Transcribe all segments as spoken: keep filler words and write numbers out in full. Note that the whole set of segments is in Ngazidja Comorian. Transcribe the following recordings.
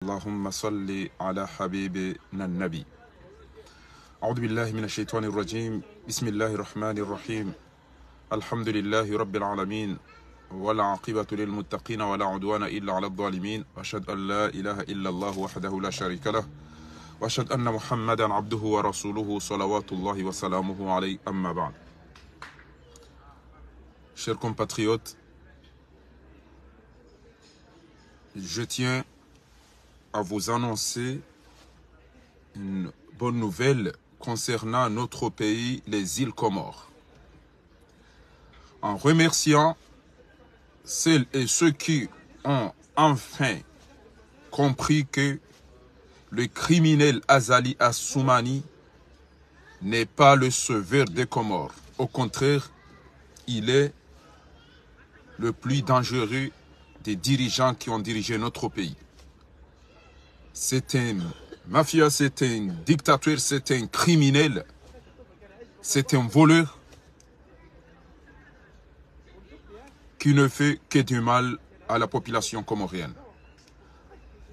اللهم صل على حبيبنا النبي. أعوذ بالله من الشيطان الرجيم. بسم الله الرحمن الرحيم. الحمد لله رب العالمين. والعاقبة للمتقين ولا عدوان إلا على الظالمين. وأشهد أن لا إله إلا الله وحده لا شريك له. وأشهد أن محمدا عبده ورسوله صلوات الله وسلامه عليه. أما بعد. Chers compatriotes, je tiens à vous annoncer une bonne nouvelle concernant notre pays, les îles Comores. En remerciant celles et ceux qui ont enfin compris que le criminel Azali Assoumani n'est pas le sauveur des Comores. Au contraire, il est le plus dangereux des dirigeants qui ont dirigé notre pays. C'est un mafia, c'est un dictateur, c'est un criminel, c'est un voleur qui ne fait que du mal à la population comorienne.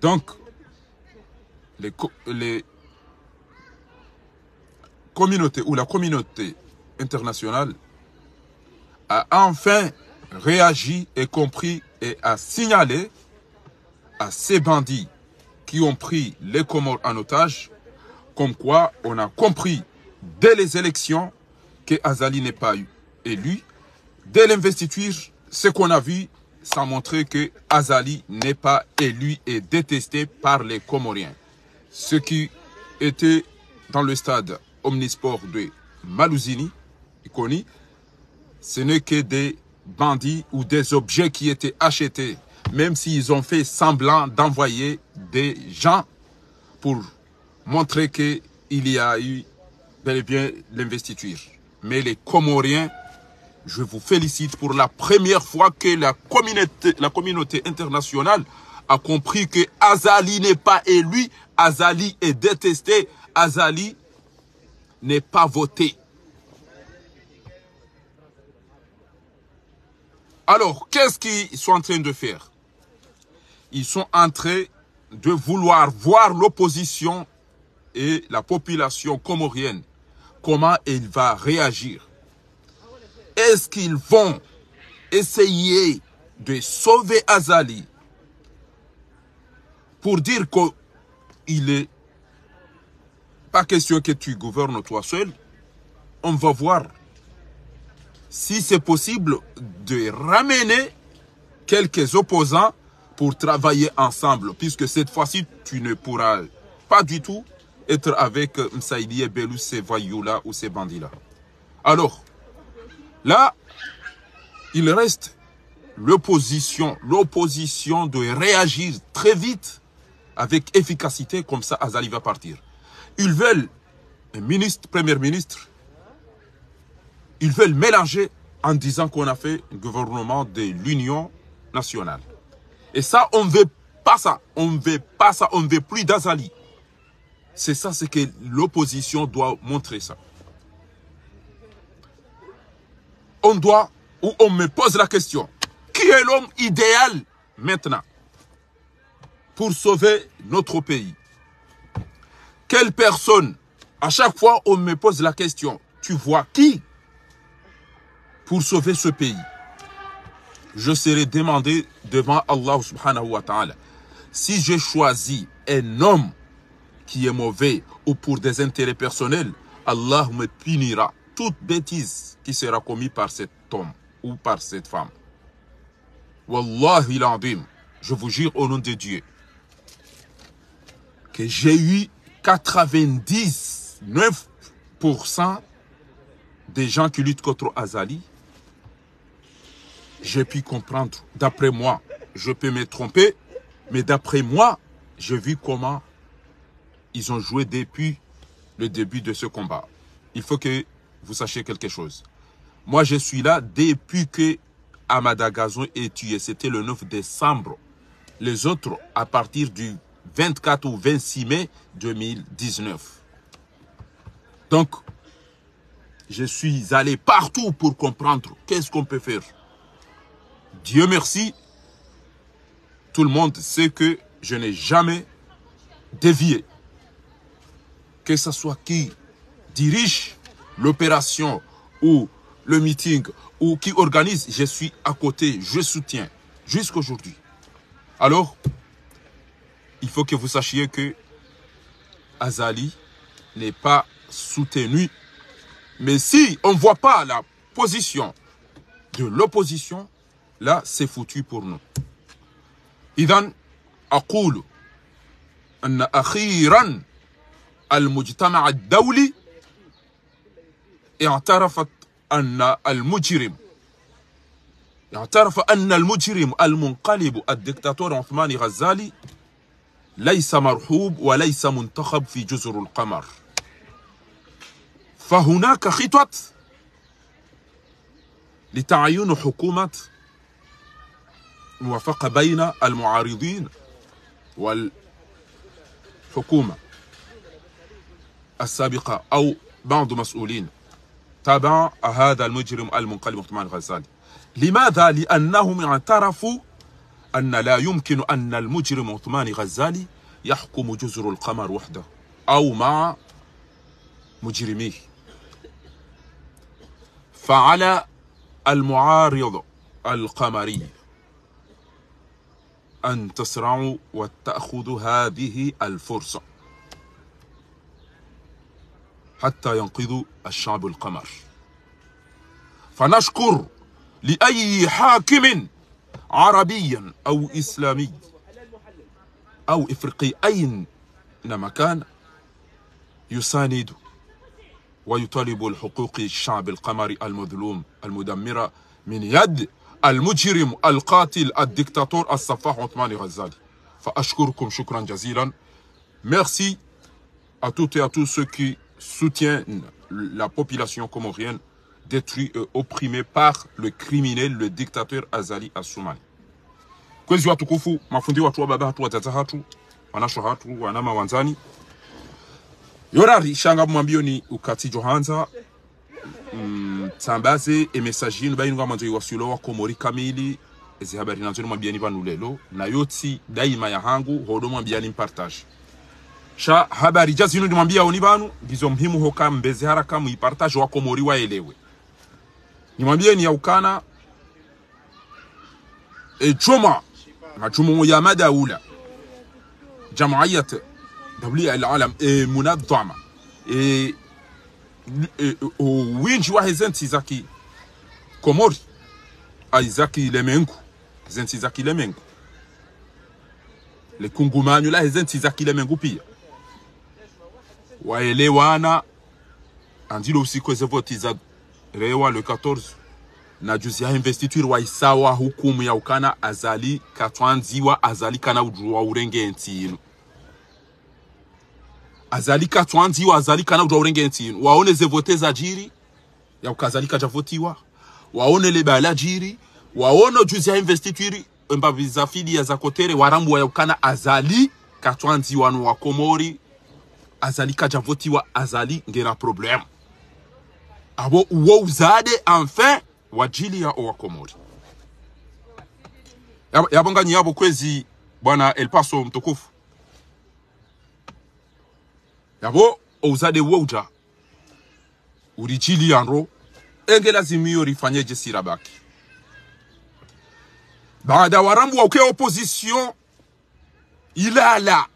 Donc, les, co- les communautés ou la communauté internationale a enfin réagi et compris et a signalé à ces bandits qui ont pris les Comores en otage, comme quoi on a compris dès les élections que Azali n'est pas élu. Dès l'investiture, ce qu'on a vu, ça a montré que Azali n'est pas élu et détesté par les Comoriens. Ceux qui étaient dans le stade omnisport de Maluzini, Ikoni, ce n'est que des bandits ou des objets qui étaient achetés, même s'ils ont fait semblant d'envoyer des gens pour montrer qu'il y a eu bel et bien l'investiture. Mais les Comoriens, je vous félicite pour la première fois que la communauté, la communauté internationale a compris que Azali n'est pas élu, Azali est détesté, Azali n'est pas voté. Alors, qu'est-ce qu'ils sont en train de faire? Ils sont en train de vouloir voir l'opposition et la population comorienne, comment elle va réagir. Est-ce qu'ils vont essayer de sauver Azali pour dire qu'il est pas question que tu gouvernes toi seul? On va voir si c'est possible de ramener quelques opposants pour travailler ensemble, puisque cette fois-ci, tu ne pourras pas du tout être avec Msaidie Bellou, ces voyous-là ou ces bandits-là. Alors, là, il reste l'opposition. L'opposition doit réagir très vite, avec efficacité, comme ça Azali va partir. Ils veulent un ministre, premier ministre, ils veulent mélanger en disant qu'on a fait un gouvernement de l'union nationale. Et ça, on ne veut pas ça. On ne veut pas ça. On ne veut plus d'Azali. C'est ça ce que l'opposition doit montrer ça. On doit, ou on me pose la question, qui est l'homme idéal maintenant pour sauver notre pays? Quelle personne? À chaque fois, on me pose la question, tu vois qui pour sauver ce pays? Je serai demandé devant Allah subhanahu wa ta'ala. Si j'ai choisi un homme qui est mauvais ou pour des intérêts personnels, Allah me punira toute bêtise qui sera commise par cet homme ou par cette femme. Wallahi l'azim, je vous jure au nom de Dieu, que j'ai eu quatre-vingt-dix-neuf pour cent des gens qui luttent contre Azali. J'ai pu comprendre, d'après moi, je peux me tromper, mais d'après moi, j'ai vu comment ils ont joué depuis le début de ce combat. Il faut que vous sachiez quelque chose. Moi, je suis là depuis que Amada Gazon est tué. C'était le neuf décembre. Les autres, à partir du vingt-quatre ou vingt-six mai deux mille dix-neuf. Donc, je suis allé partout pour comprendre qu'est-ce qu'on peut faire. Dieu merci, tout le monde sait que je n'ai jamais dévier. Que ce soit qui dirige l'opération ou le meeting ou qui organise, je suis à côté, je soutiens jusqu'aujourd'hui. Alors, il faut que vous sachiez que Azali n'est pas soutenu. Mais si on ne voit pas la position de l'opposition, là, c'est foutu pour nous. إذن أقول أن أخيرا المجتمع الدولي اعترفت أن المجرم اعترف أن المجرم المنقلب الدكتاتور عثمان غزالي ليس مرحوب وليس منتخب في جزر القمر. فهناك خطط لتعيين حكومة موافقة بين المعارضين والحكومة السابقة أو بعض مسؤولين تبع هذا المجرم المنقلب عثمان غزالي. لماذا؟ لأنهم اعترفوا أن لا يمكن أن المجرم عثمان غزالي يحكم جزر القمر وحده أو مع مجرميه. فعلى المعارضة القمرية أن تسرعوا وتأخذوا هذه الفرصة حتى ينقذوا الشعب القمر. فنشكر لأي حاكم عربي أو إسلامي أو إفريقي أينما كان يساند ويطالب حقوق الشعب القمري المظلوم المدمرة من يد المجرم القاتل الدكتاتور السفاح عثمان غزالي. فأشكركم شكرا جزيلا. Merci à toutes et à tous ceux qui soutiennent la population comorienne détruite et opprimée par le criminel, le dictateur Azali Assoumani. Kwezi watukufu, mafundi watru, wababa hatru, wadzadze hatru, wanashe hatru, wananya wandzani. Yo rari, sha ngamwambiyoni ukati djo handza, mm, tsambaze e message yinu, ba yinu ngamwandzo iwaswili owa Komori kamili, ezi habari nandzo nimwambiyeni pvanu leo, na yo tsi daima yahangu, ho ndo mwambiyani mpartage. Sha habari dja zinu nimwambiyawoni pvanu, ngizo muhimu hoka mbeze haraka muipartage wa Komori waelewe. Nimwambiyeni ya ukana, e, djumwa, madjumwa ya madaula, jamaiyat, dawliya al-alam, e, munadhama, e, e, o windji wa heze ntsi za ki Komori, ayi za kilemengu, ze ntsi za kilemengu. Le kungumanyo la heze ntsi za kilemengu piya. Waelewana, andzi lo usiku eze voti za rewa le quatorze, na juzi ya investiture waisawa hukumu ya ukana Azali katsuandziwa, Azali kana udjuwa urenge ntsi yinu. Azali katsuandziwa, Azali kana udjuwa urenge ntsi yinu. Waone ze vote zadjiri, ya uka Azali kadjavotiwa. Waone le bala djiri, waone juzi ya investiture, embapvi za fidiya za kotere, warambuwa ya ukana Azali katsuandziwa no wa Komori, Azali kadjavotiwa, Azali ngena problème. Apvo uwo uzade, enfin, wadjiliya owa Komori. Yapvo, yapvo nganyi yapvo kwezi, bwana El Paso mtukufu. Yapvo, o uzade uwo udja uridjiliya ndro, enge lazimu iyo rifanye dje si rabaki. Baada warambuwa uke opposition ilala,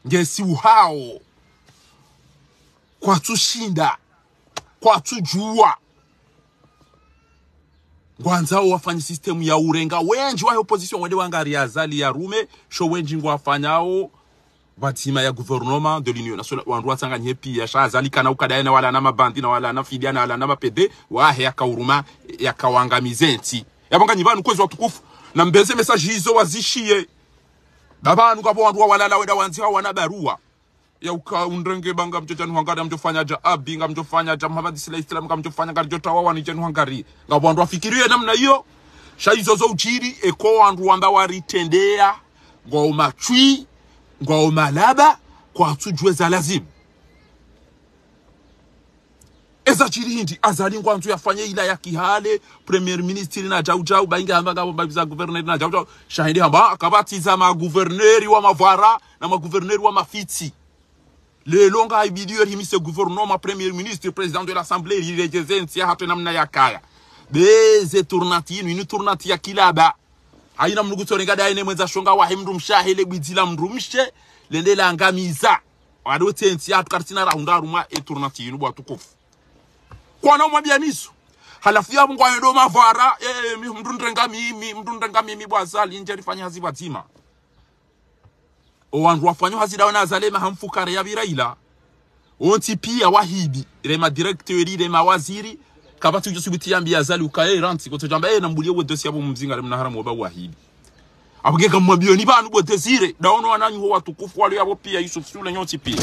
ngesi uhao, kwatsushinda, kwatsudjuwa. Ngwandzao wafanye système ya urenga wendji wa opposition wende wangariye Azali ya rume, sho wendji ngwafanyao pvadzima ya gouvernement de l'union nationale, wandru watsanganyihe piya, sha Azali kana ukadaye na wala na mabandi, na wala na fidiya, na wala na mapede, wahe yakauruma, yakawangamize ntsi. Yapvo nganyi pvanu kwezi watukufu, na mbeze message izo wazishiye. Ba pvanu ngapvo wandru wawalala wenda wandziha wana baruwa ya uka undrenge ba ngamdjo djanu hangari, ngamdjofanya dja Abi, ngamdjofanya dja Muhammad Sila Islam, ngamdjofanya ngaridjo tawa wani djanu hangari. Ngapvo wandru wafikiriye namna iyo, sha izo zo udjiri, eka wandru wamba waritrendeya, ngwao matswi, ngwao malaba, kwatsudjuwa za lazimu. Eza djiri hindri, Azali ngwandzo yafanye ila ya kihale, premier ministre na djau djau, ba inge hamba ngapvo mbapvi za gouverneur na djau djau, sha hindri hamba, kapvatsi za ma gouverneur wa mavwara, na ma gouverneur wa mafitsi. Leo nga ibidi yo rihimise gouvernement, premier ministre, président de l'assemblée, riredjeze ntsi yahatru namna yakaya. Be ze tournante yinu, inu tournante ya kilaba. Haina mndru kutsorenga daye ne mwendza shonga wahe mndru mshe, hele bwidzi la mndru mshe, lende la angamiza. Wado tse ntsi yahatru karitsina rahundra harumwa e tournante yinu bo watukufu. Kwana umwambia nizo. Halafu yapvo ngwayo ndo mavwara, eh, mi, mndru nrenga mimi, mndru nrenga mimi bo Azali, ndje rifanya hazi pvadzima. O wandru wafanyao hazi dawo na Azali maha mfukare ya pvira ila. Wontsi pia wahibi, rema directeur, rema waziri, kapvatsi udjo subuti yambia Azali ukaye rantsi, kotso djamba, eh, nambulie wo dossier yapvo mumzinga, remna haramu waba wahibi. Apvo nge kamwambio ni pvanu bo Désiré, dawo no wananyaho watukufu walo yapvo pia Yusuf Sule nyontsi pia.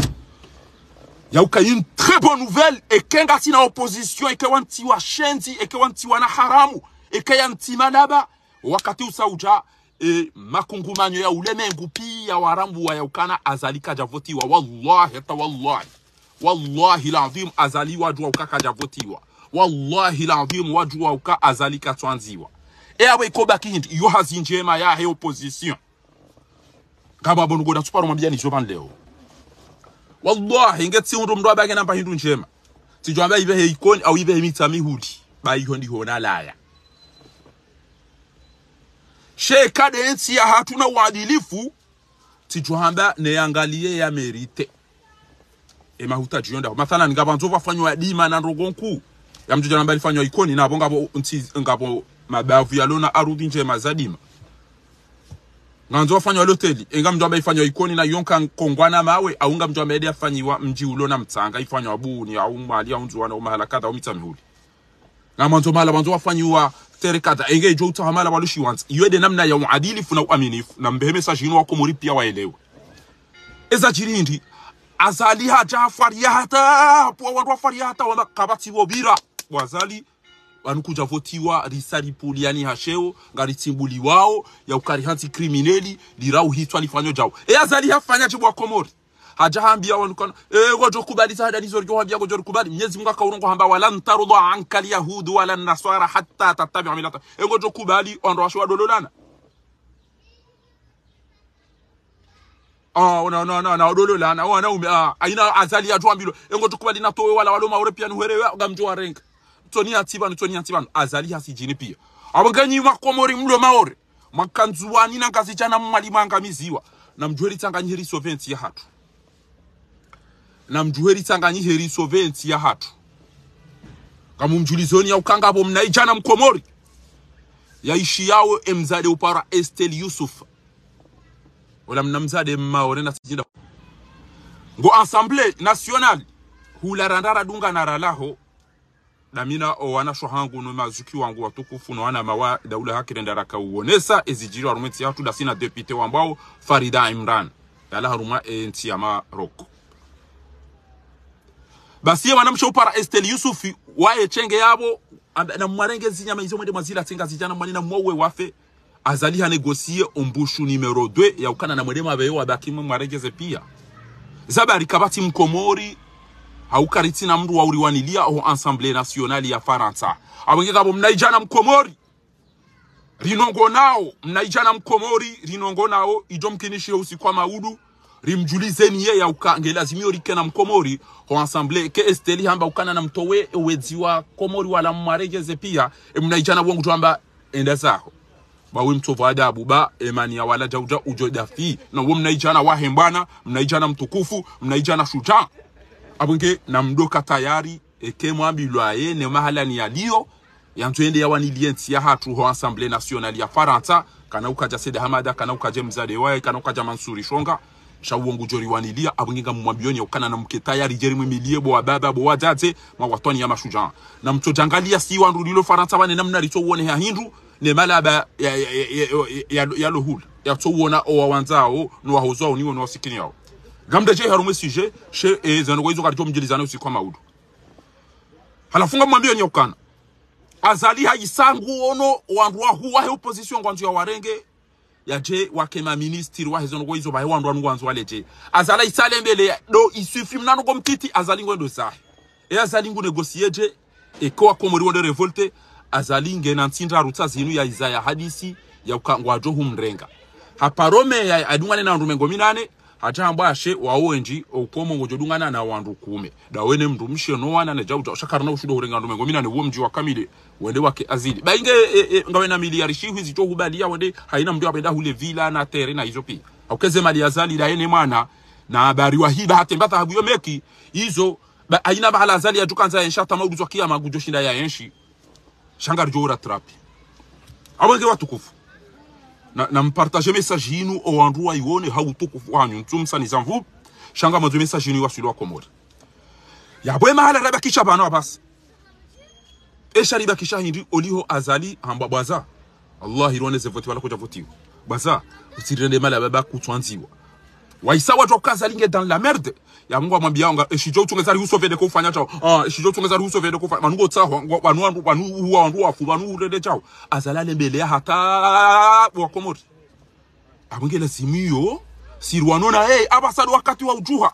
Ya uka une très bonne nouvelle, eke ngasina opposition, eke wantsi washenzi, eke wantsi wana haramu, eke yantsi malaba, wakati usa udja, e, makungumanyo ya ulemengu pia warambuwa ya ukana Azali kadja votiwa. Wallahi, hata wallahi. Wallahi l'adhwim, Azali wadjuwa uka kadja votiwa. Wallahi l'adhwim, wadjuwa uka Azali katwandziwa. E apvo iko baki hindri, iyo hazi ndjema yahe opposition. Ngapvo apvo nuko na tsuparo mwambia nizo pvanu leo. Wallahi, nge tsi undru mndru abake namba hindru ndjema. Tsidjo amba ipvehe Ikoni, au ipvehe Mitsamihuli. Ba iho ndiho nalaya. She eka nde ntsi yahatru na uadilifu, tsidjo hamba ne yangalie ya mérité. E mahuta djiyonda. Mathalan, ngapvo ndzo pvafanywa dima na ndrongoo nkuu. Ya mdjo djana mbali fanywa Ikoni, na apvo ngapvo ntsi, ngapvo mabavu yalo na arudhi ndjema za dima. Ngandzo pvafanywa loteli, e ngamdjo amba ifanywa Ikoni na yonka Kongwa na Mawe, au ngamdjo amba ende yafanyiwa mdji ulo na mtsanga, ifanywa Buni, au Mwali, au Ndzuwani, au mahala kadha, au Mitsamihuli. Ngamwandzo mahala wandzo wafanyiwa tere kadha, enge idjo utsaha mahala walo shiwandza. Iyo nde namna ya uadilifu na uaminifu. Na mbehe message inu wa Komori pia waelewe. Eza djiri hindri, Azali hadja hafwariya hata, pvo wandru wafwariya hata, wamba kapvatsi pvo pvira. Bo Azali, pvanu kudja votiwa, risa ripvuliani hasheo, ngaritsimbuliwao, ya uka rihantsi criminel, lirau hitswa lifanyo djao. E Azali hafanya dje bo wa Komori. Hadja hambia wanu kana, e, ngodjo kubali za hada nizo ridjo hambia ngodjo kubali. Mnyezi Mungu akaurongoa hamba, ولن ترضى عنك اليهود ولا النصارى حتى تتبع ملتهم. E, ngodjo kubali, wandru washe wadololana. Ah, ona, ona, ona, ona, wadololana, wanaume, ah, haina Azali yadjo ambilo. E, ngodjo kubali natowe wala walo Maore pia nuherewe, ngamdjo warenga. Tsoni ya tsi pvanu, tsoni ya tsi pvanu. Azali hasi djini pia. Apvo nganyi wa Komori mlo Maore. Mwa Ndzuwani na Ngazidja na Mwali mwangamiziwa. Na mdjuheri tsanganyihe risauve ntsi yahatru. Na mdjuheri tsanganyihe risauve ntsi yahatru. Kamumdjulizoni ya uka ngapvo mnaidjana Mkomori. Yaishiyao e mdzadze upara Estelle Youssouf. Ola mna mdzadze Mmaore na sijinda. Ngo Assemblée Nationale. Hula randa radunga na ralaho. Damina o wanasho hangu no mazuki wangu watukufu no wanama wa daula haki renda raka uonesa ezidjiri harumwa entsi yahatru dasina député wambwao Farida Imran. Yalawa harumwa entsi ya Maroc. Basi ye mwanamshe upara Estelle Youssouf, waye shenge yapvo, amba, na mwarenge zinyama izo mwende mwazila tsenga zidjana mwani na mwowe wafe. Azali ha négocier o mbushu numéro deux ya ukana na mwende mwaveyo wabaki mwe mwarengeze pia. Zabari kapvatsi Mkomori, hauka ritsina mndru wa uriwanilia oho Assemblée Nationale ya Farantsa. Apvo nge ngapvo mnaidjana Mkomori. Rinongonao, mnaidjana Mkomori, rinongonao, idjo mkinishihe usiku wa maudu, rimdjulizeni ye ya uka, nge lazimiyo rike na Mkomori, ho Assemblée, ke Estelle hamba ukana na mtowe, ewedzi wa Komori wala mwarengeze pia, e mnaidjana wangu djo amba, enda zaho. Ba we mtsovu adabu, ba emani ya wala djau djau udjo dafi. Na we mnaidjana wahe mbwana, mnaidjana mtukufu, mnaidjana shudjaa. Apvo nge na mdoka tayari, eke mwambilwa ye, ne mahalani yaliyo, yandzo yende yawanilie ntsi yahatru ho Assemblée Nationale ya Farantsa, kana ukadja Said Hamada, kana ukadja mdzadze waye, kana ukadja Mansour Shonga, sha uwo ngudjo riwanilia, apvo nge ngamumwambioni ya ukana na mke tayari djeri mwimilie bo wababa, bo wadzadze, mwa watwani ya mashudjaa. Na mtsodjangalia si wandru lilo Farantsa wane namna ritso uone ha hindru, ne malaba ya, ya, ya, ya, ya, ya, ya lohula. Yatso uona owawandzao, no wahozwao, niwo no wasikiniao. Ngamdje harumwa e sujet, she, e, zanu kwa izo karidjo mdjulizana usiku wa maudu. Halafu ngamumwambioni ya ukana. Azali haisa nguono, wandru wahu wahe opposition ngwandzo ya warenge, yadje wake ma ministre wahe zanu kwa izo bahe wandru wanu ngwandzo waledje. Azali haisa lembele ya, do isufi mnano ngo mtiti, Azali ngwendo zahe. E Azali ngu négocier dje, eka Wakomori wende révolter, Azali ngena ntsi ndraru tsa zinu ya iza ya hadisi, ya uka ngwadjo humrenga. Haparo meya adungane na wandru mengo minane, hata hamba ashe, wawo wendji, o ukomo ngodjo dungana na wandru kume. Ndawe ne mdrumshe no wana ne djau djau, sha karina ushudo hurenga wandru mengo minane, uwo mdji wa kamili, wende wake Azali. Ba inge, e, e, ngawe na miliyari shihwi zidjo hubaliya wende, haina mdru apvenda hule villa na terrain na izo piya. Hauka eze mali ya Azali, ndaye ne mwana, na bari wa hiba, hata mba thahabu yo meki, izo, ba, haina mahala Azali yadjo kandza yenshi, hata maudu zwa kiyama ngudjo shinda ya yenshi. Sha ngaridjo rattraper. Apvo nge watukufu. Na, na mpartager message yinu, o wandru wayione ha utukufu wanyu. Ntsumsani za nvu, sha ngamwandzo message yinu iwaswili Wakomori. Yapvo e mahala rabakisha pvanu apvasa. E sha ribakisha hindri, oliho Azali hamba bwaza. Allah, irone ze voti wala kudja votiwa. Bwaza, utsirirende mali ya baba kutswandziwa. Waisa wadjo uka Azali nge dans la merde. Ya Mungu amwambia wanga, e shidjo utsungeza ri usovede ko ufanya tsao. Ah, e shidjo utsungeza ri usovede ko ufanya. Wanu ngo tsahwa, ngo, wanu, wanu, wanu uwa, wanu wafu, wanu urende tsao. Azali alembeleya hata Wakomori. Apvo nge lazimu iyo, siri wanona, hey, apvasa ndo wakati wa udjuha.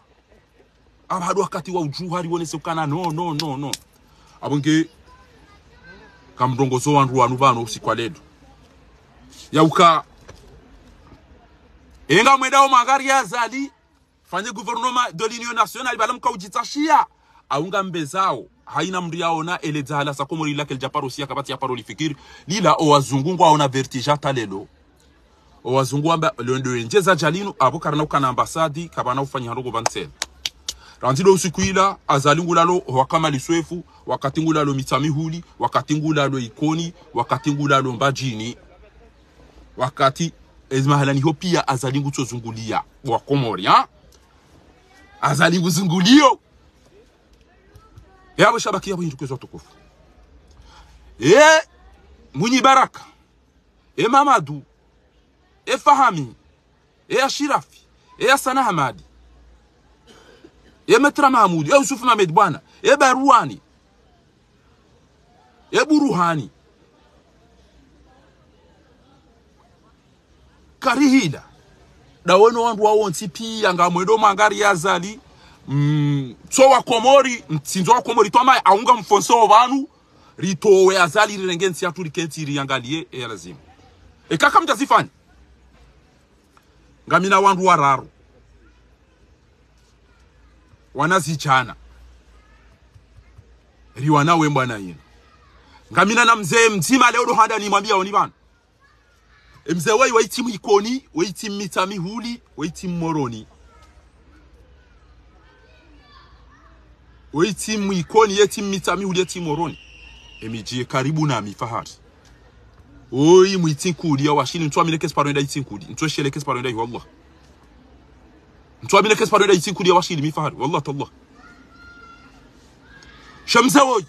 Apva ndo wakati wa udjuha, riwonese ukana, no, no, no, no. Apvo nge, kamrongozo wandru wanu pvanu usiku wa leo. Ya uka, enga mwendao mwangariye Azali, fanye gouvernement de l'union nationale, bala mka udjitsashiya. Au ngambezao, haina mdru yaona, ele dzahala sa Komori lila ke lidja paro siya, kapvatsi ya paro lifikiri, lila o wazungu ngwaona vertige hata leo. O wazungu wamba, leo ndo endjeza djalinu, apvo karina ukana ambassade, kapvana ufanya hando ko pvantsena. Randzi ndo usiku ila, Azali ngulalo, ho wa Kamali Swefu, wakati ngulalo Mitsamihuli, wakati ngulalo Ikoni, wakati ngulalo Mbadjini. Wakati, ezi mahala niho piya Azali ngutso zunguliya, Wakomori, ha? Azali nguzunguliyo. E apvo sha bakiya pvo hindru kwezi watukufu. E Mwinyi Baraka. E Mamadu. E Fahami. E Ashirafi. E Hassan Ahmadi. E Maître Mahamoud. E Yusuf Mohamed Bwana. E Baruani. E Buruhani. Karihila. Ndawe no wandru wawo ntsi piya ngamwendo mwangariye Azali. Mm, tso Wakomori, ntsindzo Wakomori twamaye, au ngamfonso pvanu, ritowe Azali rirenge ntsi yatru rikentsi riyangaliye, e ya lazimu. Eka kamdjazifanya. Ngamina wandru wararu. Wana zidjana. Riwana we mbwana yinu. Ngamina na mze mdzima leo ndo handa nimwambiya oni pvanu. E mze weyi, weyi tsi Mwikoni, weyi tsi Mitsamihuli, weyi tsi Moroni. Weyi tsi Mwikoni, ye tsi Mitsamihuli, ye tsi Moroni. E midji ye karibu nami fahari. Oyi mwitsi nkudi ya washili, ntsu amine kesi paro enda itsi nkudi, ntsu eshele kesi paro enda ihi, wallah. Ntsu amine kesi paro enda itsi nkudi ya washili, mi fahari, wallah tallah. She mze woyi.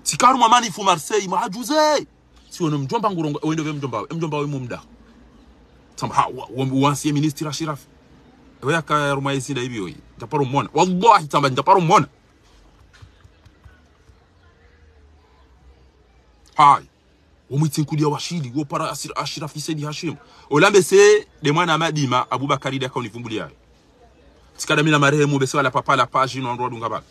Tsi karu mwa manifu Marseille, mwa hadjuze. Tsi wono mdjomba ngurongo, wendo ve mdjomba, e mdjomba we mumda. Tsamba, ha, wa, wa, wa ancien ministre Ashirafi. Ewe yaka ya ruma yezi nda ibi yoyi. Ndjaparo mona. Wallahi, tsamba, ndjaparo mona. Hayi. Wo mwitsi nkudi ya washili, wo para Asir-, Ashirafi Said Hashim. Olambe se, nde mwana Madima, Abubakari nde aka univumbuliya. Tsikada mina marehemu, bese wala papa la page, no wandru wadunga bala.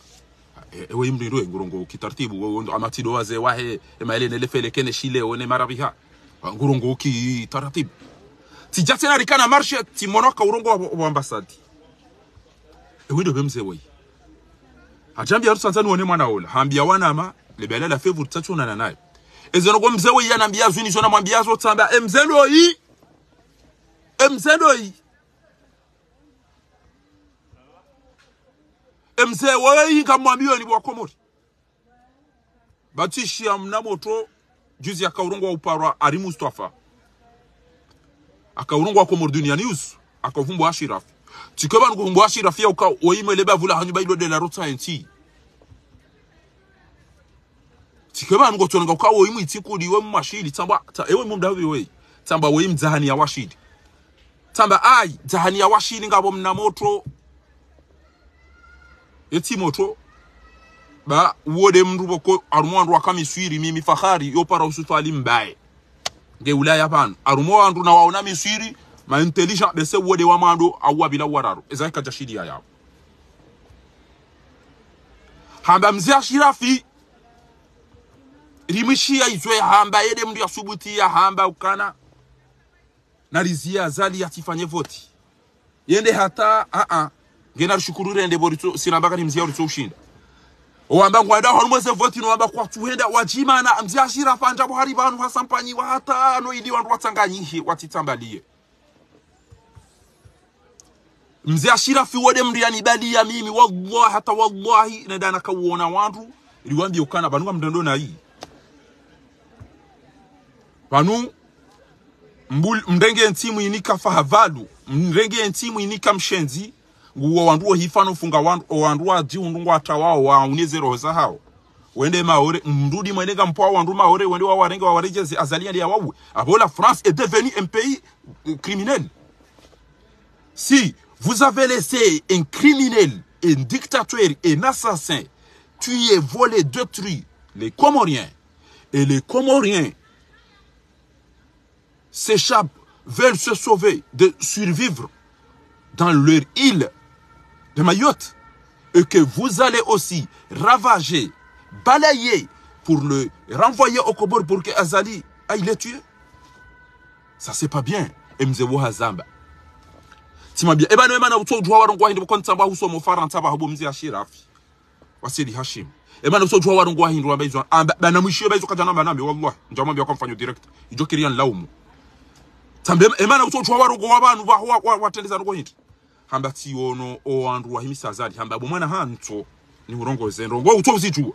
E, ewe imri ndo, ngurongo ki taratibu, wo, wo, amatido waze wahe, e maele ne lefele kene shile, one marabiha. Ngurongo ki taratibu. Tsidja tsena rikana marche, tsimono ka urongo wa, wa ambassade. Ewe ndo be mze woyi. Hadjambiya rutsandza nuone mwana ola. Hambiya wanama, lebela la favor tsatsu onana naye. Eze ndrongo mze woyi yanambiya zinu zo namwambiya zo tsamba, e mze ndoyi. E mze ndoyi. E mze woyi ngamwambiyo ni bo Wakomori. Batishiya mna motro, juzi aka urongo wa uparwa Ari Mustafa. Aka urongo wa Comores Dunia News, aka uvumbu Ashirafi. Tsi ke pvanu kuvumbu Ashirafi ya uka, woyi mwele bavula hanyu ba ilo de la rotsa entsi. Tsi ke pvanu kotsonanga uka woyi mwitsi nkudi we mwashili, tsamba, tsa-, ewe mumda wewe. Tsamba woyi mdzahani ya washili. Tsamba ayi, mdzahani ya washili ngapvo mna motro. Etsi motro. Ba, uwo de mndru pvoko, harumwa wandru waka Miswiri, mimi fahari, yo para usu Twali Mbaye. Nge Ulaya pvanu. Harumwa wandru nawaona Miswiri, ma intelligent, bese uwo de wa mwando, au wa pvila wa raru. Eza ika djashili ya yao. Hamba mze Ashirafi, rimwishiya izo yahamba, yende mndru yasubuti yahamba ukana nariziye Azali yatsifanye voti. Yende hata, a-a. Ngena rishukuru rende bo ritso, siramba kari mziya ritso ushinda. Owamba ngwandao harumwa ze voti no wamba kwatsuhenda wadjimana, mze Ashirafi ndapvo hari pvanu hasampanyiwa hata no ili wandru watsanganyihe, watsitsambaliye. Mze Ashirafi wode mndru yanibaliya mimi, wallahi, hata wallahi, nenda nakawona wandru, riwambiye ukana, pvanu ngamdrendo nayi. Pvanu, mbul-, mrenge ntsi mwinika fahavalu, mrenge ntsi mwinika mshenzi, nguwo wandru wohifa no funga wandru, o wandru wadjihundru ngwatawao, wauneze roho zahao. Wende Maore, mrudi mwende ngampvo wandru Maore, wende wawarenge wawaredjeze, Azali yende yawauwe. Apvo la France est devenue un pays, euh, criminel. Si vous avez laissé un criminel, un dictateur, un assassin, tuer, voler, détruire les Comoriens, et les Comoriens s'échappent, veulent se sauver, de survivre dans leur île de Mayotte, et que vous allez aussi ravager, balayer pour le renvoyer aux Comores pour que Azali aille le tuer. Ça, c'est pas bien. E mze wo hazamba. Tsimwambia, eba no, ema na utso udjuwa warongowa hindri, pvoko ntsamba husoma Farantsa pvaho bo mze Ashirafi. Wasili Hashim. Ema na utso udjuwa warongowa hindri wamba izo. Amba, bana mwishiyo ba izo kadjana mba nami, wallahi. Ndjamwambia kwa mfanyo direct. Idjo kiri yanilaumu. Tsambe, ema na utso udjuwa warongowa pvanu, wa, wa, wa, watrendeza ndrongo hindri. Hamba tsiono, o wandru wahimisa Azali. Hamba bo mwana hantso, nihurongoze ndrongo utso uzidjuwa.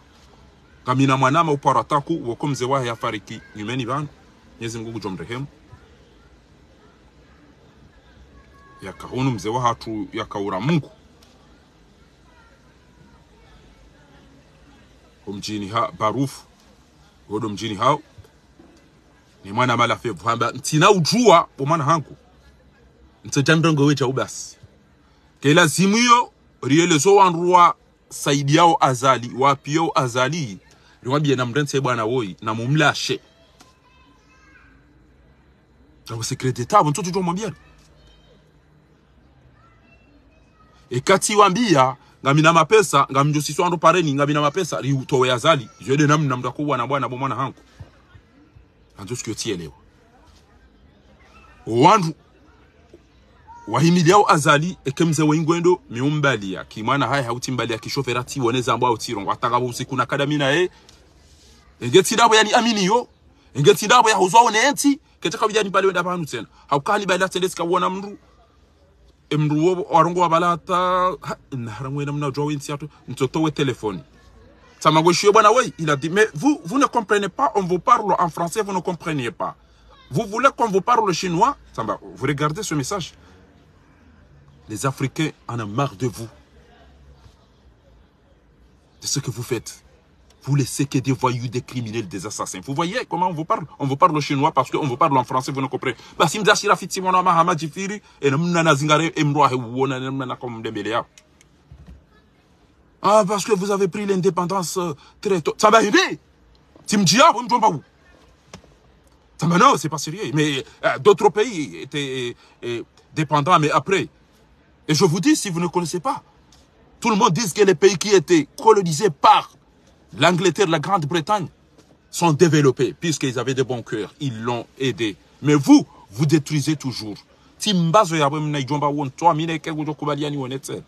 Ngamina mwana ma upara taku, woko mze wahe yafariki, nyumeni pvanu. Mwenyezi Mungu ngudjo mrehemu. Yaka hunu mze wahatru, yaka ura Mungu. Ho mdjini ha Barufu. Hodo mdjini hao. Ni mwana mala fevu hamba, ntsina udjuwa, bo mwana hangu. Ntsodja ndrongo wedja ubasi. Ke lazimu iyo, rielezo wandru wasaidiyao Azali, wapviyao Azali, riwambiye namrentse bwana woyi, namumlashe. Ndrongo secret d'État, pvo ntsodjo mwambiya. Eka tsiwambiya, ngamina mapesa, ngamdjo siswa ndo pareni, ngamina mapesa, riutowe Azali. Iyo nde namna mndru akouwana bwana bo mwana hangu. Andzo sikiyo tsielewa. O wandru wahimiliyao Azali, eke mze we ingwendo, mi umbaliya. Ki mwana hahe hau tsimbaliya, ki shofera tsiwone zambo hau tsirongowa. Hata ngapvo usiku nakadamina ye. Enge tsi ndapvo yaniaminiyo. Enge tsi ndapvo yahuzwa one ntsi. Ketsaka wiyani pvale wenda pvanu tsena. Hauka hanibaliya tsende tsika wona mndru. E mndru wo warongowa pvala hata, ha, nahara ngwena mna udjuwa wentsi yatru, ntsotowe telefoni. Tsamba ngwishiyo bwana woyi, il a dit, mais vous, vous ne comprenez pas, on vous parle en français, vous ne comprenez pas. Vous voulez qu'on vous parle chinois ? Tsamba, vous regardez ce message. Les Africains en ont marre de vous. De ce que vous faites. Vous laissez que des voyous, des criminels, des assassins. Vous voyez comment on vous parle ? On vous parle au chinois parce qu'on vous parle en français, vous ne comprenez. Basi mze Ashirafi tsi mwana wa Mahama Djifiri, e namna nazingare, e mndru wahe uwona, e namna nakomdembeleya. Ah, parce que vous avez pris l'indépendance, euh, très tôt. Tsamba hindri ? Tsimdjiya, pvo mdjomba wu. Tsamba non, c'est pas sérieux. Mais, euh, d'autres pays étaient, euh, euh, dépendants, mais après, et je vous dis, si vous ne connaissez pas, tout le monde dit que les pays qui étaient colonisés par l'Angleterre, la Grande-Bretagne, sont développés, puisqu'ils avaient de bons cœurs, ils l'ont aidé. Mais vous, vous détruisez toujours. Tsimbazo ya pvo mna idjomba wo ntso, mi neke kudjo kubaliya niwone tsena.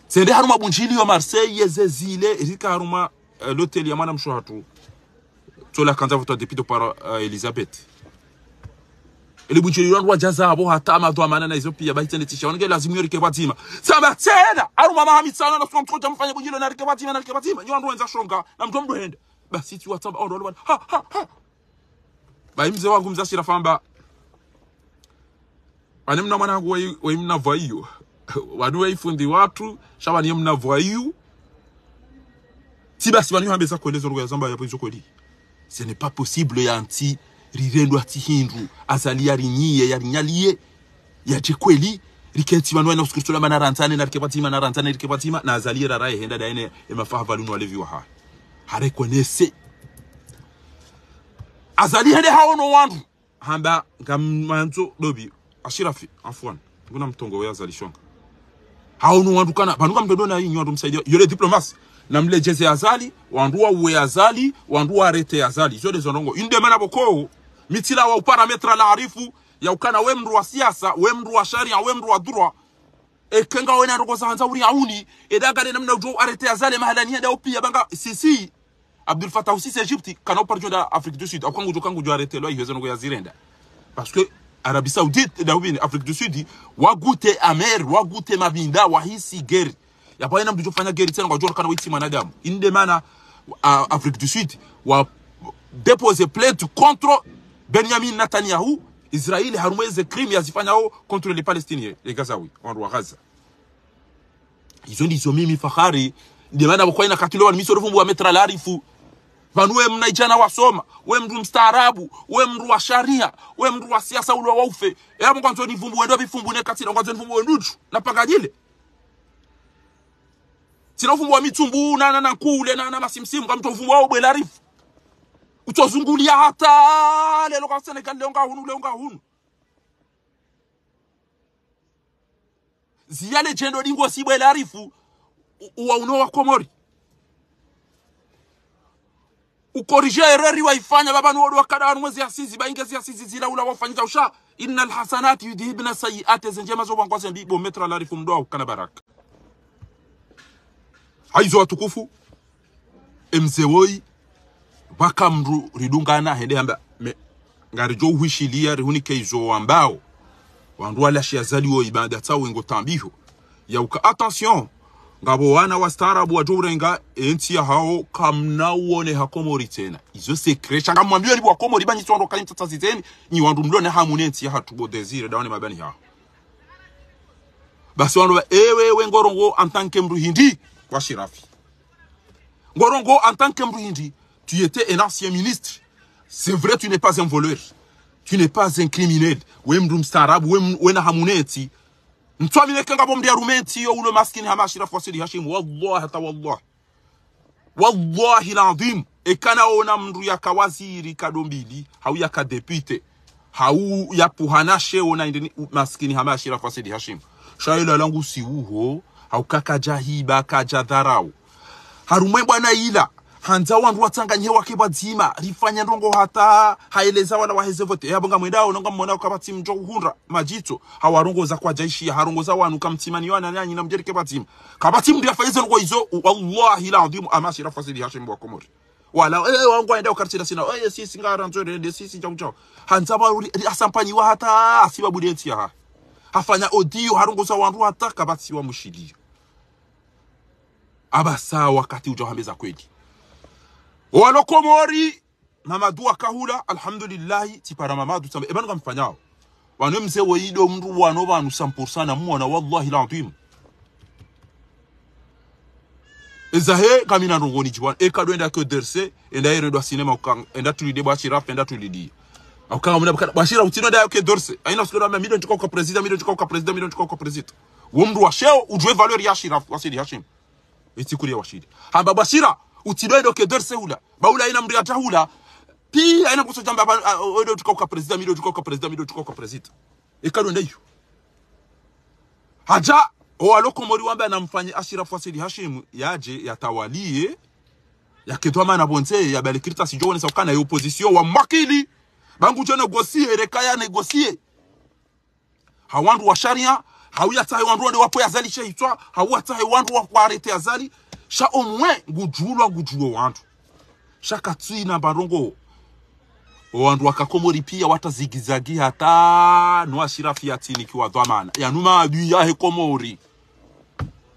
Tsende harumwa bundjiliyo Marseille, yeze zile, rika harumwa, euh, l'hôtel ya mwana mshe hatru. Tsola kandza vutwa depuis de par, euh, Elisabeth. Ili bundjiliyo wandru wadjaza apvo hata madhwamana na izo piya, ba hitsende tsisha. Wange lazimu yo rike pvadzima. Tsamba tsena, harumwa maha mitsano na swa mtsodja mfanye bundjiliyo na rike pvadzima, na rike pvadzima. Nyi wandru wendza shonga, na mndru mndru hende. Basi tsi watsamba, ondo, ha, ha, ha. Bayi mze wangu mze Ashirafi hamba, pvanu mna mwana hangu weyi, weyi mna voyou. Pvanu weyi fundi watru, sha pvanu ye mna voyou. Tsi basi pvanu yo hambe za kweli zo rugo ya zamba ya pvo izo kweli. Ce n'est pas possible ya ntsi, rirendwa tsi hindru, Azali yarinyiye, yarinyaliye, yadje kweli, rike ntsi pvanu wana usikirisula mana randzane, na rike pvadzima, na randzane, rike pvadzima, na Azali raraye henda daene, e mafaha pvalu no walevi wahahe. Harekonese. Azali hende hawono wandru. Hamba ngamwandzo dobi. Ashirafi, afwan. Nguna mtrongo we Azali shonga. Hao no wandru kana, pvanu ka mndru ndo na inyi wandru msaidia. Yo le diplomasi. Na mlejeze Azali, wandru wauwe Azali, wandru warete Azali. Izo ndezo ndrongoo. Inde mana pvoko, mi tsilawa uparamètre la arifu, ya ukana we mndru wa siasa, we mndru wa sharia, we mndru wa droit. Eka ngawe na ndrongoo za handza uri auni, eda ngale namna udjo arete Azali mahalani henda upiya banga, si, si. Abdel Fattah aussi, c'est Égypte, kana upara djo enda Afrique du Sud, hauka ngudjo, hauka ngudjo arete lwa iheze ndrongoo ya zirenda. Parce que Arabie Saoudite, eda upvini, Afrique du Sud, wa goûter amer, wa goûter mabinda, wahisi guerre. Ya pvwa ina mndru udjo fanya guerre tsena, ngwadjo kana witsi mwanadamu. Inde mana, a, Afrique du Sud, wa déposer plainte contre Benjamin Netanyahu, Israël, harumwa eze crime yazifanyao contre les Palestiniens, les Gazaouis, wandru wa Gaza. Izo ndizo mimi Fahari. Nde mana pvoko ina katilo wanu mi tsi ndo fumbua maître la arifu. Pvanu we mnaidjana wasoma, we mndru mstaarabu, we mndru wa sharia, we mndru wa siasa ulwa wa ufe. E apvo ngwandzo nifumbu wendo pvi fumbu ne katilo, ngwandzo nifumbu wendo dju, na panganyile. Tsina ufumbu wa mitsumbu, na, na, na nkule, na, na masimsimu, kamtso ufumbu wa ubwe la arifu. Utso zunguliya hata, leo ka Sénégal, leo nga hunu, leo nga hunu. Ziyale djendo dingo si bwe la arifu, u-, uwa uno wa Komori. Ukorije erreur waifanya, baba nuwo ndo wakada wanu mwezi ya sizi, ba inge zi ya sizi zila ula wafanyisha usha. إن الحسنات يذهبن السيئات, ze ndjema zo wangwa ze mbi, bo maître la arifu mndru ukana baraka. Haizo watukufu, e mze woyi, pvaka mndru ridungana hende hamba, me, ngaridjo uhwishiliya rihunike izo wambao. Wandru wala shi Azali woyi baanda tsawe ngo tambiho. Ya uka, attention, ngapvo wana wastaarabu wadjo urenga entsi yahao kamna uone ha Komori tsena. Izo secret, sha ngamwambiyo ni bo wa Komori ba nyi tsi wandru kali mtsatsa zizeni, nyi wandru mlona hamu ne ntsi yahatru bo Désiré, dawane mabani hao. Basi wandru ba, ewe, ewe, ngorongo en tant que mndru hindri, wa Ashirafi. Ngorongo en tant que mndru hindri, tu étais un ancien ministre. C'est vrai, tu n'es pas un voleur. Tu n'es pas un criminel. We mndru mstaarabu, we m-, wena hamu ne ntsi. Ntswamine ke ngapvo mndru yarume ntsi yo ulo maskini hama Ashirafi wa Said Hashim. Wallahi hata wallahi. Wallahi l'adhwim, eka naona mndru yaka waziri kado mbili, hau yaka député, hau yapvuhana sheo na indeni u-, maskini hama Ashirafi wa Said Hashim. Sha ela langu si uho, hauka kadja hiba, kadja dharau. Harumwa e bwana ila, handza wandru watsanganyihe wake pvwadzima, rifanya ndrongoo hata, haeleza wala waheze vote. E apvo ngamwendao, no ngamwonao kapvatsi mdjo uhundra, madjitso, hawarongoza kwadjaishiya, harongoza wanu kamtsimani yo wananyanyi na mdjerike pvwadzima. Kapvatsi mndru yafanya ze ndrongoo izo, u-, wallahi l'adhwim, hama Ashirafi wa Said Hashim bo wa Komori. Wala, eh, wangu waenda ukartsi na sina, eh, sisi ngarandzo rende, sisi djau djau. Handza ba uri, uri asampanyiwa hata, asibabu de ntsi yaha. Hafanya audio, harongoza wandru hata, kapvatsi wa mushiliyo. Apvasa wakati udja uhambeza kweli. Walo Komori, Mamadu wakahula, alhamdulillahi, tsipara Mamadu tsamba. E pvanu ngamfanyao. Pvanu mze woyi ndo mndru wanu pvanu cent pour cent na mwona, wallahi l'adhwim. Eza he, kamina ndrongoo nidjiwana. Eka ndo enda Quai d'Orsay, enda yere ndo cinéma ukanga, enda tulide bo Ashirafi, enda tulidi. Ukanga muna bukana, bo Ashirafi, utsi ndo enda Quai d'Orsay. Haina usiku ndo amba, mi ndo ndjikao uka président, mi ndo ndjikao uka président, mi ndo ndjikao uka président. Wo mndru wa sheo, udjuwe valeur ya Ashirafi, wa Said Hashim. Itsi kuriya washili. Hamba bo Ashirafi, utsi ndo enda Quai d'Orsay hula. Ba hula haina mndru yadja hula. Pi, haina kuso djamba ba, a, o, o, ndo ndjikao uka président, mi ndo ndjikao uka président, mi ndo ndjikao uka président. Eka ndo enda iyo. Hadja, o walo Komori wamba namfanye Ashirafi wa Said Hashim, yadje, yatawaliye, yake dhwamana pvondze, yabale kartasi djo wonesa ukana ye opposition wa mwakili. Ba ngudjo négocier, reka ya négocier. Ha wandru wa sharia, hau yatsahe wandru wende wapvo yazalishe hitswa, hau yatsahe wandru wa, wa arrêter Azali. Sha omwe ngudjuwa, ngudjuwa wandru. Sha katsina mba ndrongoo. O wandru waka Komori piya wata zigizagi hata no Ashirafi yatsinikiwa dhwamana. Yanu maadui yahe Komori.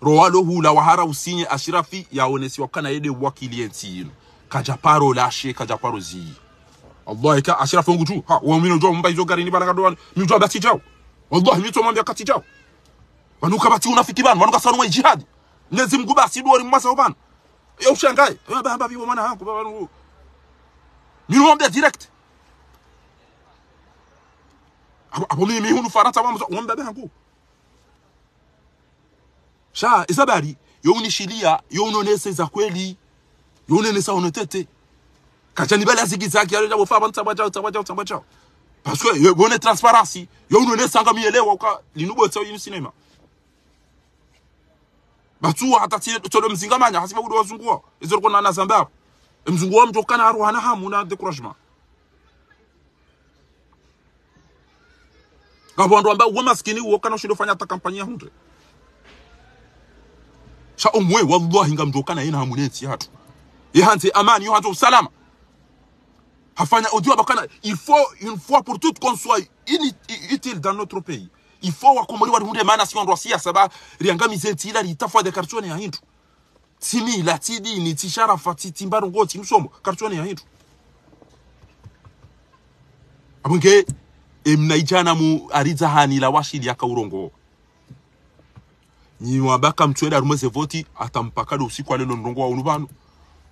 Ro walo hula wahara usinye Ashirafi yaonesiwa ukana yende wakili ye ntsi yinu. Kadja paro lashe, kadja paro ziyi. Wallahi ka Ashirafi ngudjuwa. Ha, wa mi nodjuwa mba izo gari ni bala kadowani. Mi udjuwa ba tsi djau. Wallahi mi tso mwambia ka tsi djau. Pvanu kapvatsi unafiki pvanu, pvanu kasanu mwa jihadi. Mnyezi Mngu basi ndo ori mwasa pvanu. Yo ushangaye. Yo ba, ba, bibo mwana hangu, baba ngu. Mi nomwambia direct. Apvo, apvo mi, mi hunu Farantsa wamba, wamba baba hangu. Sha, eza bari, yo unishiliya, yo unonese za kweli, yo unonesa honnêteté. Kadja nibala zigizagi, yalo djabo fa, ban tsamba djao, tsamba djao, tsamba djao. Parce que, yo, bonne transparence, yo unonesa nga mi yelewa uka, linu bo tsa yinu cinéma. Batsuwa hata tsi, tsodo mzinga manya, hasibabu ndo wazungu wao. Ezo riko na nazamba hapo. E mzungu wao mdjo kana haruhana hamu na découragement. Ngapvo wandru wamba uwe maskini uwo kana ushindo fanya hata kampanyi ya hundre. Sha omwe, wallahi ngamdjo kana yena hamu ne ntsi yahatru. Ye handze amani, yo handze usalama. Hafanya audio hamba kana, il faut, une fois pour toutes, qu'on soit ini-, utile dans notre pays. Il faut wakomori warihundre mana si wandru wa siasa ba, riangamize ntsi ila ritafwa de kartsone ya hindru. Tsi mila, tsi dini, tsi sharafa, tsi, tsi mbarongo, tsi msomo, kartsone ya hindru. Apvo nge, e mna idjana mu aridza hani la washili yaka urongo. Nyi mwamba kamtsuenda harumwa ze voti, hata mpaka ndo usiku wa leo ndrongo wa unu pvanu.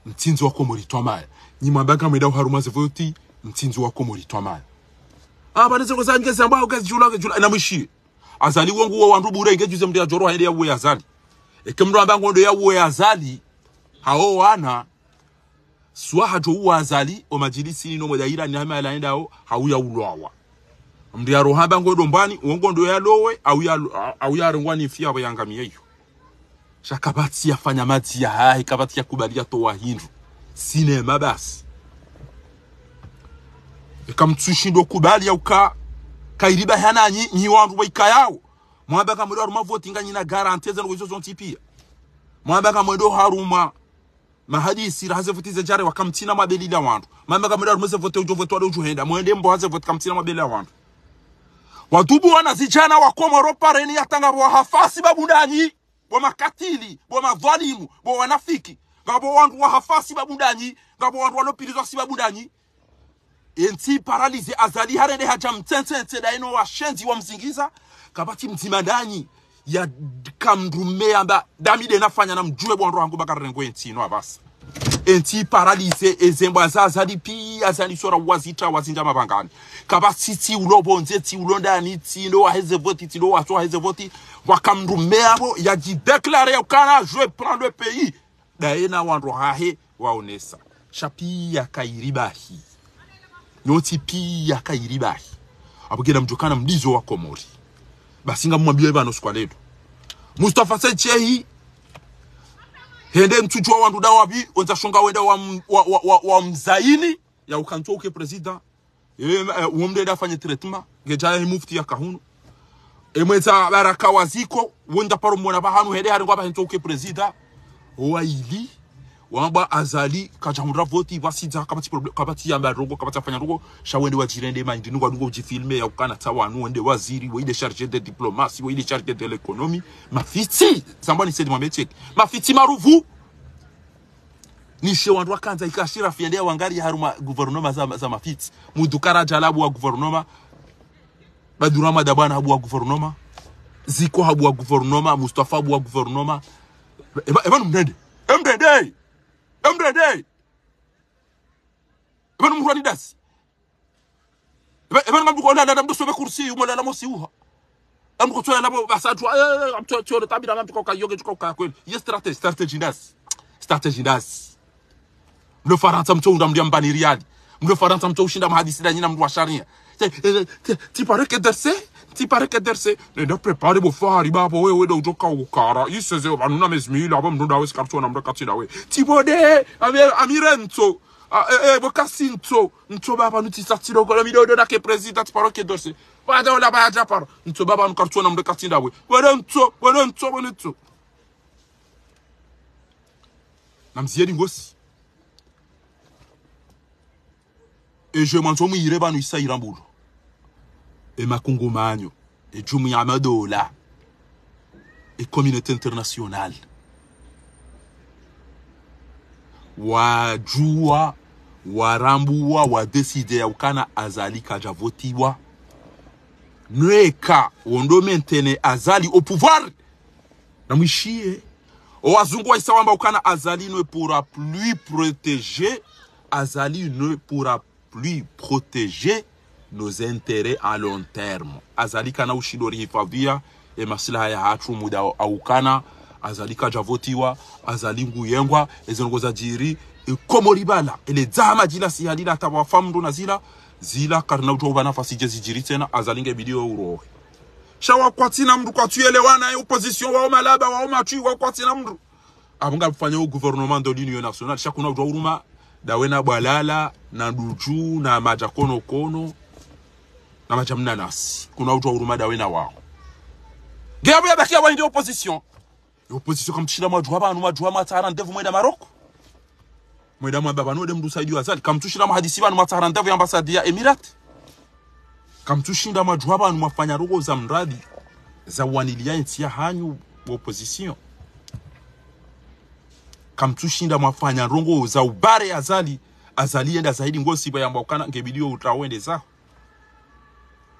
Mtsindzi wakomori twamaya. Nyi mwamba kamwenda harumwa ze voti, mtsindzi wakomori twamaya. Ah, pvanu zeko za nge zamba, uke djula, uke djula, na mwishi. Azali wangu wa wandru bure, nge djuze mndru ya djoro haende ya uwe Azali. Eke mndru amba ngondo ya uwe Azali, hao wana, swa hadjo uwa Azali, o madjilisi ni no mwe daira ni hama yalaendao, hauya ulwawa. Mndru ya roha amba ngondo mbani, wo ngondo ya lowe, hauya, hauya rengwa ni fiya wa yangamiye yo. Sha kapvatsi yafanya madzi yahahe, kapvatsi yakubali yatowa hindru. Sinema basi. Eka mtsushindo kubali ya uka, kairiba hana nyi, nyi wandru wa ikayao. Mwamba kamwendo harumwa voti nganyina garantie zanu izo zontsi piya. Mwamba kamwendo harumwa mahadisi ra haze voti ze djare wakamtsina mabeli la wandru. Mwamba kamwendo harumwa ze voti udjo voti wale udjo henda. Mwende mbo haze voti kamtsina mabeli la wandru. Watubu wana zidjana wa Komoro pareni yatanga bo hafasi babundanyi. Bo makatili, bo madhwalimu, bo wanafiki. Ngapvo wandru wa hafasi babundanyi, ngapvo wandru walopilizwa si babundanyi. Entsi paralysé Azali harende hadja mtsentsentsé daye no washenzi wa mzingiza, kapvatsi mdzima ndanyi, ya kamrume yamba, dami nde nafanya na mdjuwe bo wandru hangu baka rengo entsi ino apvasa. Entsi paralysé, ezembwa za Azali piya, Azali sora wazitra, wazindja mapvangani. Kapvatsi tsi ulo pvondze, tsi ulo ndani, tsi ndo waheze voti, tsi ndo watso waheze voti. Wakamrume apvo, ya dji déclaré ya ukana, je prends le pays. Daye na wandru hahe waonesa. Sha piya kairibahi. Nyontsi piya kairibahi. Apvo kena mdjo kana mdizo wa Komori. Basi ngamwambiye pvanu siku wa leo. Mustafa Said Shehi. Hende mtsudjuwa wandru nda wapvi, wendza shonga wenda wa m-, wa, wa, wa, wa mzaini, ya uka ntso uke président. Eh, eh, uwo mndru nda afanye traitement. Ngedja ye mufti ya kahunu. Emwendza baraka wa ziko, wenda paro mwona pvahanu hende harengwa pvahe ntso uke président. Owa ili, wamba Azali, kadja hundra voti, pvwasidza, kapvatsi problème, kapvatsi yamba ndrongo, kapvatsi afanya ndrongo, sha wende wadjirende ma indi, nungu wadungo udjifilme, ya ukana tsa wanu, wende waziri, weyi nde chargé de diplomatie, weyi nde chargé de l'économie. Mafitsi, zambwa ni Said Mohamed Cheikh. Mafitsi maruvu. Nishe wandru wakandza ika Ashirafi yende ya wangari harumwa gouvernement za, za mafitsi. Mudukara Djalabu wa gouvernement. Badura Madabwana habu wa gouvernement. Ziko habu wa gouvernement. Mustafa habu wa gouvernement. Eba, eba numdende. Emdende. Emdende. Eba numrwani dasi. Eba, eba ngamduko lala, ngamduko sobe kursi, umo lala mosi uha. Ngamduko tsola labo basatwa, eh, ngamduko tsola tabira ngamduko kayoge, duko kakweli. Ye stratégie, stratégie ndasi. Stratégie ndasi. Mlo Farantsa mtso unda mndru ya mbani riali. Mlo Farantsa mtso ushinda mahadisi nda nyina mndru wa sharia. Tsi, eh, tsi, tsi pare ke derse, tsi pare ke derse. Nenda prépare bo fari babo wewe ndo udjoka ukara. Iseze pvanu na mezi mili, aba mndru ndawe sikartso na mndru katsi ndawe. Tsi bode, ami, ami rentso. Ah, eh, eh, bo kasi ntso. Ntso baba nu tsi sa tsi dogo, mi dodo na ke président, tsi paro ke dorse. Bada ola ba ya paro. Ntso baba nu kartso na mndru katsi ndawe. Bwana ntso, bwana ntso, bwana ntso. Na mziyeni ngosi. E je mwandzo mwire pvanu isa irambulo. E makungumanyo. E jumuiya ya madola. E communauté internationale. Wadjuwa, warambuwa, wadécidé ya ukana Azali kadja votiwa. Nweka, wondo maintenir Azali au pouvoir. Na mwishiye. O wazungu waisa wamba ukana Azali ne pourra plus protéger. Azali ne pourra plus protéger nos intérêts à long terme. Azali kana ushindo rihifadhwiya, e maslaha yahatru muda au kana, Azali kadja votiwa, Azali nguyengwa, eze ndrongo zadjiri, e Komori bala, ele dzahama djila si halila hata wafa mndru na zila, zila karina udjo uba nafasi dje zidjiri tsena, Azali nge bidiyo urohe. Sha wakwatsina mndru, kwatsuyelewana ye opposition, wao malaba, wao matswi, wakwatsina mndru. Apvo ngamfanya o gouvernement de l'union nationale, sha kuna udjuwa uruma, dawe na Bwalala, na Ndudju, na Madjakonokono, na Madjamnanasi. Kuna udjuwa uruma dawe na wao. Nge apvo yabakia wahindi opposition. Ye opposition kamtsushinda mwadjuwa pvanu, mwadjuwa mwatsaha rendez-vous mwenda Maroc. Mwenda mwamba pvanu wende mndru usaidiya Azali. Kamtsushinda mwahadisi pvanu mwatsaha rendez-vous ye ambassade ya Émirats. Kamtsushinda mwadjuwa pvanu mwafanya ndrongoo za muradi za uwaniliya entsi yahanyu, bo opposition. Kamtsushinda mwafanya ndrongoo za ubare Azali. Azali yenda zaidi ngosi pvo yamba ukana nge bidiyo utra wende zaho.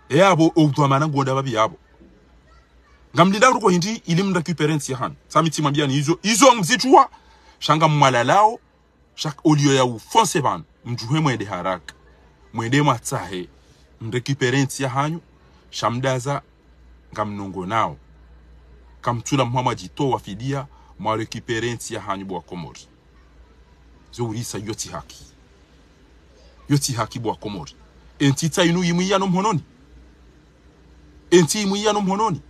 E apvo, o udhwamana ngwonda pvapvi apvo. Ngamlinda uruko hindri ili mrécupérer entsi yahanyu. Sa mi tsimwambiyani izo, izo mzidjuwa, sha ngamwalalao, sha oliyo ya ufonse pvanu, mdjuhe mwende haraka. Mwende mwatsahe, mrécupérer entsi yahanyu, sha mdaza, ngamnongonao. Kamtsula mhwa mwadjitowa fidiya, mwarécupérer entsi yahanyu bo Wakomori. Zo urisa yo tsi haki. Yo tsi haki bo Wakomori. Entsi tsa inu imwiya no mhononi. Entsi imwiya no mhononi.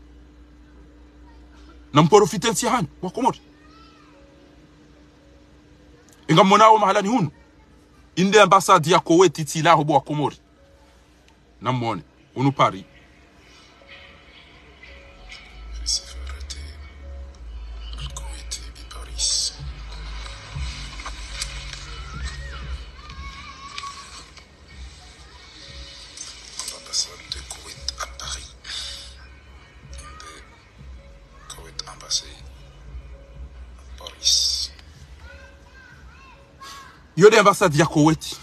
Na mprofite entsi yahanyu, bo Wakomori. Inga mwonao mahalani hunu. Inde ambassade ya Kuwait tsilaho bo Wakomori. Na mwone, unu Paris. L'ambassade de Koweït à Paris. Inde Koweït embassy à Paris. Yo nde ambassade ya Koweït.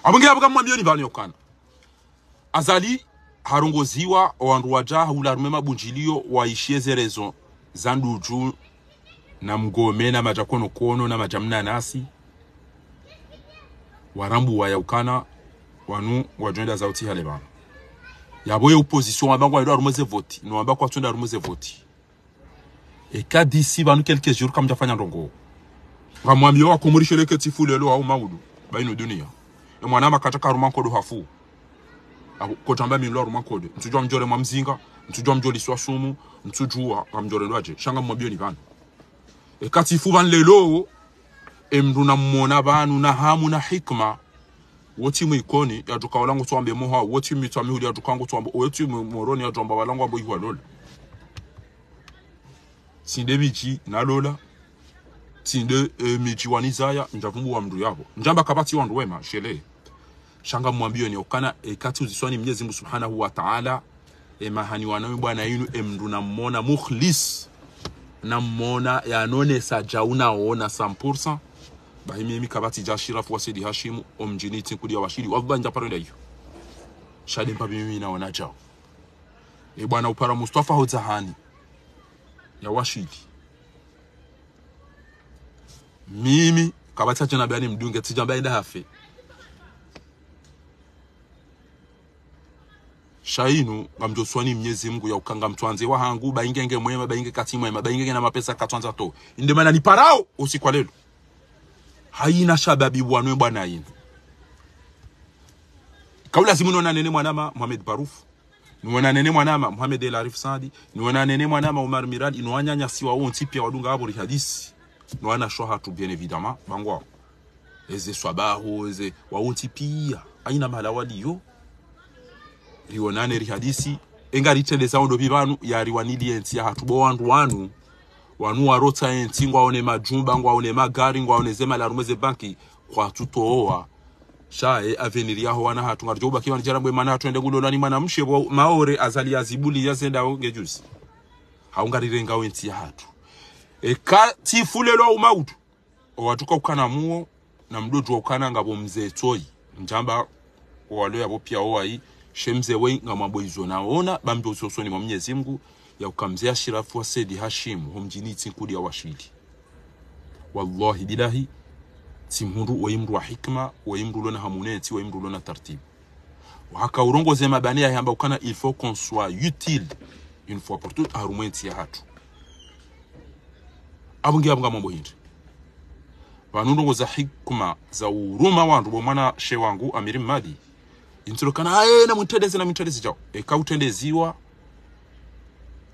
Apvo nge apvo ngamwambiyoni pvanu ukana Azali harongoziwa, owandru wadja hula harumwa mabundjiliyo, waishiye ze région za Ndudju, na Mngome, na Madjakonokono, na Madjamnanasi. Warambuwa ya ukana, wanu wadjo wenda zao tsi hale pvanu. Yapvo ye opposition wamba ngwayendo harumwa ze voti, no wamba kwatswenda harumwa ze voti. Eka d'ici pvanu quelques jours kamdjafanya ndrongoo, ngamwambiyo Wakomori sheleke tsifu lelo hau maudu, ba inu duniya. E mwana makata karuma nkodo hafu. Apvo, kotamba mi nilwa harumwa nkode. Ntsudjuwa mdjore mwa mzinga, ntsudjuwa mdjoli swa sumu, ntsudjuwa ngamdjore ndwadje. Sha ngamwambiyoni pvanu. Eka tsifu pvanu lelo, e mndru namwona pvanu na hamu na hikima. Wo tsi Mwikoni, yadjuka wala ngutsuwambe moha, wo tsi Mitsamihuli yadjuka ngutsuwambe, wo tsi Mwi-, Moroni yadjuwamba wala ngwambo ihwa lola. Tsinde midji nalola, tsinde, e, midji wanizaya, ndjavumbuwa mndru yapvo. Ndjamba kapvatsi wandru wema, shele. Sha ngamwambiyoni ukana, e, eka tsi uziswa ni Mnyezi Mngu Subhanahu wa Ta'ala, e, mahani wana we bwana inu, e, mndru namwona mukhlis, namwona yanonesa djau naona cent pour cent, bahi mimi kapvatsi dja Ashirafu wa Saidi Hashimu, o mdjini tsi nkudi ya washili, wallahi ndjaparo nda iyo. Sha nde mpapvi mimi naona djau. E bwana upara Mustafa Hodzahani ya washili. Mimi, kapvatsi djana biyani mdunge, tsidjamba enda hafe. Sha inu, ngamdjoswani Mnyezi Mngu ya uka ngamtswandze wahangu, ba inge nge mwema, ba inge katsi mwema, ba inge nge na mapesa katswandza to. Inde mana niparao, usiku wa lelo. Hayina shababi wanu we bwana inu. Kaulazimu nonane ne mwanama Mohamed Barouf. Niwonane ne mwanama Mohamed El Arif Saadi, niwonane ne mwanama Omar Mirali, inu wananyasiwa wontsi piya wadunga apvo rihadisi. No wanashe wahatru, bien évidemment, ba ngwawo. Eze swabaho, eze, wawontsi piya. Hayina mahala waliyo. Riwonane rihadisi. Enga ritsendeza ondro pvi pvanu, yariwaniliye entsi yahatru bo wandru wanu. Wanu warotsa entsi, ngwaone majumba, ngwaone magari, ngwaone ze mali harumwa ze banki, kwatsutowa. Sha, e, avenir yaho wana hatru, ngaridjo ubaki wani djara mbwe mana hatru ende ngulolwa ni mwanamshe bo Maore, Azali yazibuli yazendao nge juzi. Hau ngarirengao entsi yahatru. Eka tsifu lelo hau maudu. Owatru kaukana muwo, na mdodjuwa ukana ngapvo mze tsoyi. Ndjamba, owalo yapvo piya owayi, she mze weyi ngamwambo izo naona, ba mdjo usosoni mwa Mnyezi Mngu, ya uka mze Ashirafu wa Saidi Hashimu, ho mdjini tsi nkudi ya washili. Wallahi billahi, tsi mhundru weyi mndru wa hikima, weyi mndru ulona hamu ne ntsi, weyi mndru ulona tartibu. Wahaka urongoze mabani yahamba ukana il faut qu'on soit utile une fois pour toutes harumwa entsi yahatru. Apvo nge apvo ngamwambo hindri. Pvanu ndrongoo za hikima za uruma wandru bo mwanashe wangu Amiri Mmadi. Intsilo kana, aye, na mtrendeze, na mtrendeze djao. Eka utrendeziwa,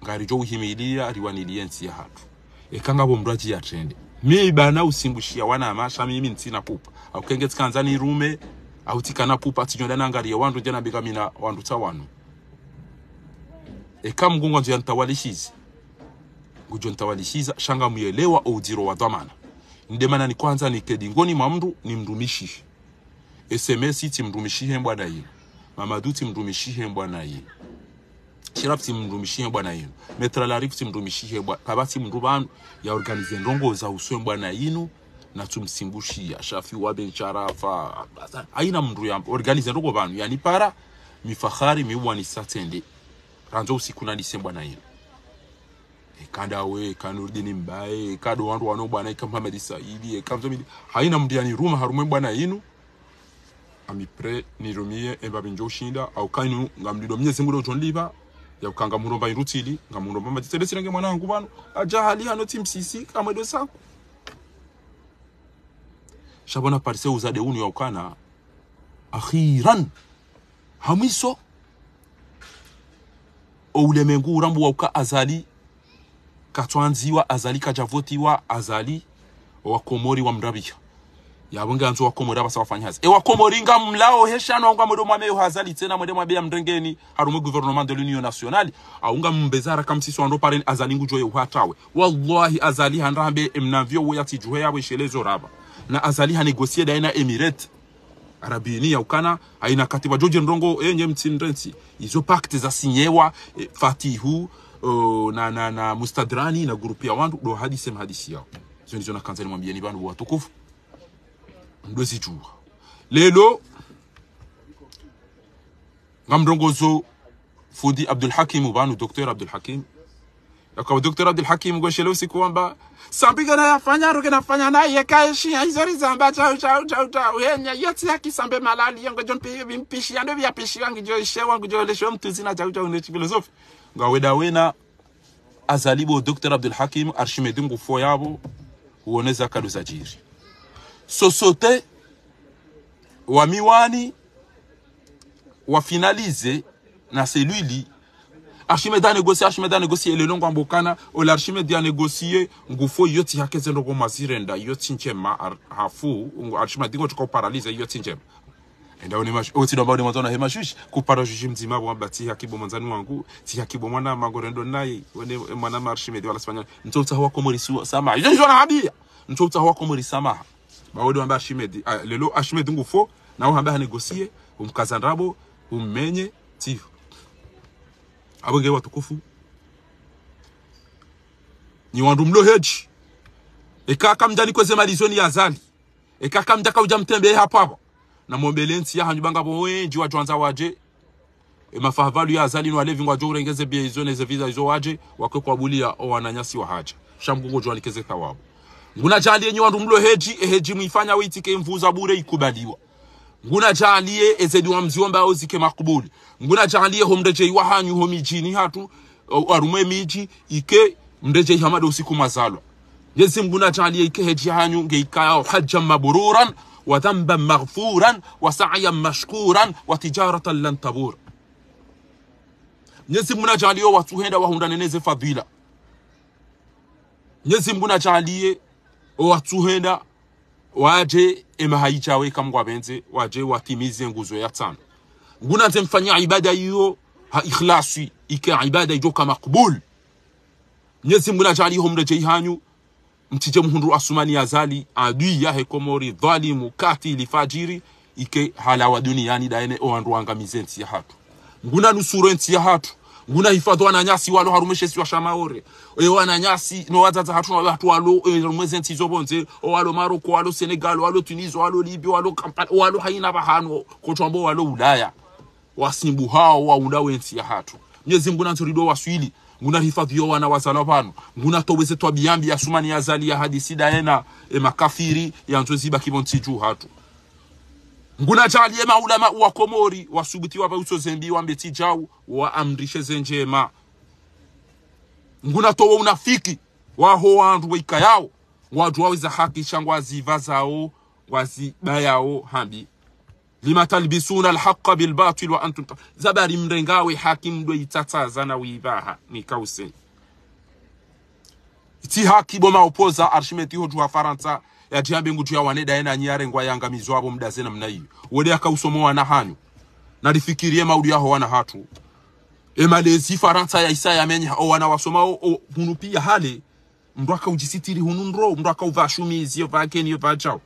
ngaridjo uhimilia, riwaniliye ntsi yahatru. Eka ngapvo mdru adji yatrende. Mi bana usimbushia wana masha, mimi ntsina pupa. Au kenge tsikandza nirume, au tsikana pupa, tsidjo nda nangariye wandru ndjana bika mina wandru tsa wanu. Eka Mngu ngwandzo yanitawalishize, ngudjo nitawalishiza, sha ngamuyelewa o udziro wa dhwamana. Nde mana nikwandza nike dingoni mwa mdru, nimrumishihe. S M S tsimrumishihe mbwana yinu. Mamadu tsimrumishihe mbwana yinu. Shiraf tsimrumishihe mbwana yinu. Maître Larif tsimrumishihe mbwa-, kapvatsi mdru pvanu ya organiser ndrongoo za usoni mbwana yinu, na tsumsimbushia. Shafi wa Ben Sharafa, haina mdru ya organiser ndrongoo pvanu. Yanipara, mi Fakhari, mi wanisa tsende. Randzo usiku na nise mbwana yinu. Eka ndawe, eka Nurdini Mbaye, eka ndo wandru wanu mbwana, eka Mohamed Saidi, eka Mzamili. Haina mdru yaniruma harumwa mbwana yinu. Ami prêt nirumie, emba pvi ndjo ushinda, au kainu, ngamlindo Mnyezi Mngu ndo udjo nilipva, ya uka ngamuromba irutili, ngamuromba madjitele sirenge mwana hangu pvanu, adja hali hano tsimsisi, kamwe ndo saku. Sha pvo naparise uzade unu ya ukana, akhiran, ha mwiso, o ulemengu urambuwa uka Azali, katsuandziwa, Azali kadjavotiwa, Azali, o Wakomori wamrapviha. Yapvo nge andzo Wakomori apvasa wafanye hazi. E Wakomori ngamlao he shano ngamwendo mwameyo ha Azali tsena mwende mwabeya mrengeni, harumwa gouvernement de l'union nationale, au ngambezara kamsiso ando pareni Azali ngudjo ye uhatawe. Wallahi Azali handra hambe emnavyo wo yatsidjuhe yapvo ishelezo rapva. Na Azali ha négocier daye na Émirats Arabes Unis ya ukana, haina katiba djodje ndrongoo, e, nye mtsindrentsi. Izo pacte za sinyewa, e, Fatihu, o, na, na, na Mustadrani, na groupe ya wandru, ndo hadisi mhadisi yao. Izo ndizo nakandza nimwambieni pvanu watukufu. Ndo zidjuwa. Lelo, ngamrongozo fundi Abdul Hakim pvanu, Docteur Abdul Hakim. Yaka Docteur Abdul Hakim ngweshele usiku wamba, Sambi kena yafanya, ro kena fanya naye, kaeshi, ya izo rizamba, tau, tau, tau, tau. Henya, yotsi haki Sambi malali, yango djo mpi-, mpishi, yando pvi yapishi, yangu djo ishewa, ngu djo leshewa mtuzina, tau, tau, ne filozofi. Ngaweda wena, Azali bo Docteur Abdul Hakim, Archimède ngufo yapvo, uoneza kado zadjiri. Sosote, wa Miwani, wa finaliser na cellule. Archimède a négocier, Archimède a négocier, elelo ngwambo kana, ola Archimède a négocier, ngufo yotsi haki ze ndrongoo mazirenda, yotsi ndjema, ar-, hafu, ngu Archimède ngotsuka uparalyser, yotsi ndjema. Enda une mash-, otsi domba une mwandzani he mashushi, kupara juge mdzima bo amba tsi haki bo mwandzani wangu, tsi haki bo mwana mangu rendo naye, wene mwana ma Archimède wala sifanya, ntso utsaha Wakomori suwa, samaha. Izo ndizo nahabia, ntso utsaha Wakomori samaha. Ba wede wamba Archimède, ah, lelo Archimède ngufo, na uhamba ha négocier, umkaza ndrabo, ummenye, tsiho. Apvo nge watukufu. Nyi wandru mlo hedji. Eka kamdjani kweze malizoni ya Azali. Eka kamdjaka udja mtembe hapvo hapvo. Na mwombele ntsi yahanyu ba ngapvo wendji wadjwandza wadje. E mafahavalu ya Azali no walevi ngwadjo urengeze biya izo neze visa izo wadje, wake kwabuliya o wananyasi wahadja. Sha Mngu ngudjo wanikeze thawabu. Nguna djaliye nyi wandru mlo hedji, e hedji mwifanya witike mvuza bure ikubaliwa. Nguna djaliye ezedi wa mziomba ozike makubuli. Nguna djaliye ho mredjeyi wahanyu ho midjini hatru, o, harumwa emidji, ike mredjeyi hama ndo usiku mwazalwa. Mnyezi Mngu na djaliye ike hedji yahanyu nge ikayao حجا مبرورا وذنبا مغفورا وسعيا مشكورا وتجارة لن تبور. Mnyezi Mngu na djaliye o watsuhenda wahundrane neze fadhila. Mnyezi Mngu na djaliye o watsuhenda wadje ema haidja weka Mngu apvendze, wadje watimize nguzo ya tsanu. Nguna ndze mfanye ibada iyo ha ikhlasi, ike ibada idjoka makubul. Mnyezi Mngu na djaliye ho mredjeyi hanyu, mtsidje muhundru Asumani Azali, adui yahe Komori, dhwalimu, katili, fadjiri, ike halawa duniyani daye ne o wandru wangamize ntsi yahatru. Nguna nusuru entsi yahatru. Nguna hifadhwi wananyasi walo harumwa she isiwa sha Maore. E wananyasi, no wadzadze hatru, no hatru walo, e, harumwa ze ntsi zo pvondze, o walo Maroko, walo Senegal, walo Tunisie, walo Libye, walo Kampala, walo haina pvahanu, kotwambo walo Ulaya. Wasimbuhao, waunda we ntsi yahatru. Mnyezi Mngu na nzurido waswili. Nguna hifadhwi yo wana wazalwa pvanu. Nguna towe ze twabiya mbi ya Asumani Azali ya hadisi daye na, e, makafiri, yandzo zibaki pvo ntsi dju hatru. Nguna djaliye maulama wa Komori, wasubuti wapve uso zembi wambe tsi djau, waamrishe ze ndjema. Nguna towo unafiki, waho wandru weikayao, ngwadjuwao eza haki sha ngwazipvazao, ngwazibayao hambi. لم تلبسون الحق بالباطل وأنتم ت-، zabari mrengawe haki mdo itsatsaza na wibaha, ni kause. Itsi haki bo ma opposants, Archimète ho djuha Farantsa, yadjiambe ngudjo ya wane daye na nyi yarengwa yangamizwa abo mdaze namna iyo. Wode aka usomo wana hanyu. Narifikirie maudu yaho wana hatru. E malezi Farantsa ya isa ya menye, o wana wasoma o, o, hunu pia hale. Mndru aka udjisitiri hunu ndro, mndru aka uva shumizi, yo va keni, yo va djao.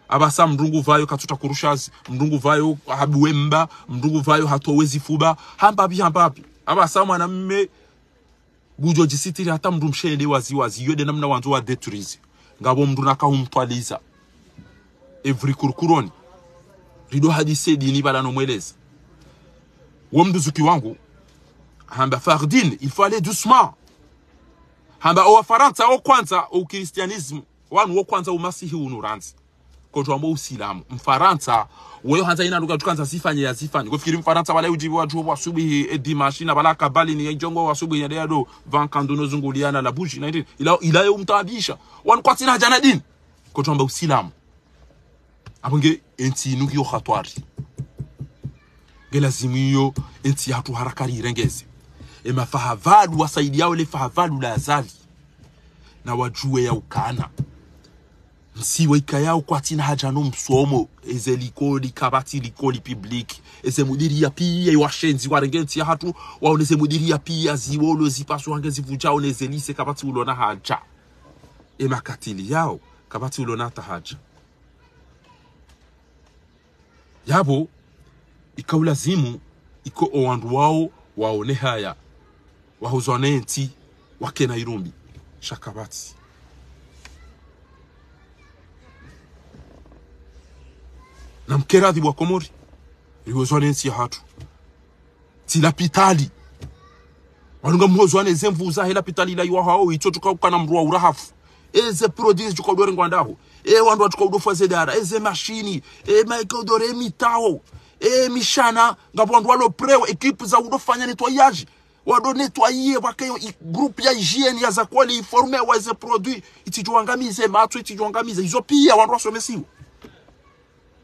Apvasa mndru ngu vayo katsuta kurushazi, mndru ngu vayo habuwe mba, mndru ngu vayo hatowe zifuba, hamba pvi, hamba pvi. Apvasa mwanamme, ngudjo djisitiri hata mndru mshe nde wazi wazi, iyo nde namna wandzo wa détruire. Ngapvo mndru naka humtwaliza. Evri kurukuroni. Rido hadise dini pvala no mweleza. Wo mndru zuki wangu, hamba Fardine, il faut aller doucement. Hamba o Wafarantsa, o kwandza, o ukristianisme, wanu wo kwandza umasihi unu randzi. Kotwambo usilamu. Mfarantsa, weyo handza ina nduka tukandza zifanye ya zifanye. Kofikiri Mfarantsa wala udjibu wadjuo wa subuhi, e dimanche, na wala kabali ni ya djongo wa subuhi, ya deado, vankandu no zunguliana la bougie, na indi, ila, ila yo umtaabisha. Wanu kwatsina haja na dini. Kotwamba usilamu. Apvo nge entsi inu ngiyo hatwari. Nge lazimu iyo entsi yahatru haraka rirengeze. E mafahavalu wasaidiao le fahavalu la Azali. Na wadjuwe ya ukana. Msiwe ikayao kwatsina haja no msomo, eze likoli, kapvatsi likoli public. Eze mudiriya pia, washenzi, warenge entsi yahatru, waone ze mudiriya pia, ziwolo, zipasu, hange zivudjao, neze lycée, kapvatsi ulona haja. E makatili yao, kapvatsi ulona hata haja. Yapvo, ika ulazimu, iko o wandru wao, waone haya, wahozwa ne ntsi, wakena irumbi, sha kapvatsi. Na mkeradhi wa Komori, rihozwa ne ntsi yahatru. Tsi lapitali. Wanu ngamhozwa ne ze nvu zahe lapitali la iwa hao, itso tuka ukana mndru wa urahafu. Eze produits tuka udore ngwandaho. E wandru watuka udofua ze dara. Eze mashini. E maika udore mitao. E mishana. Ngapvo wandru walo preo. Ekipu za udofanya nettoyage. Wado nettoyer, wakeyo i-, groupe ya hygiène ya za kweli, iforme wa eze produits. Itsidjo wangamize, matso itsidjo wangamize. Izo pia wandru wasomesiwa.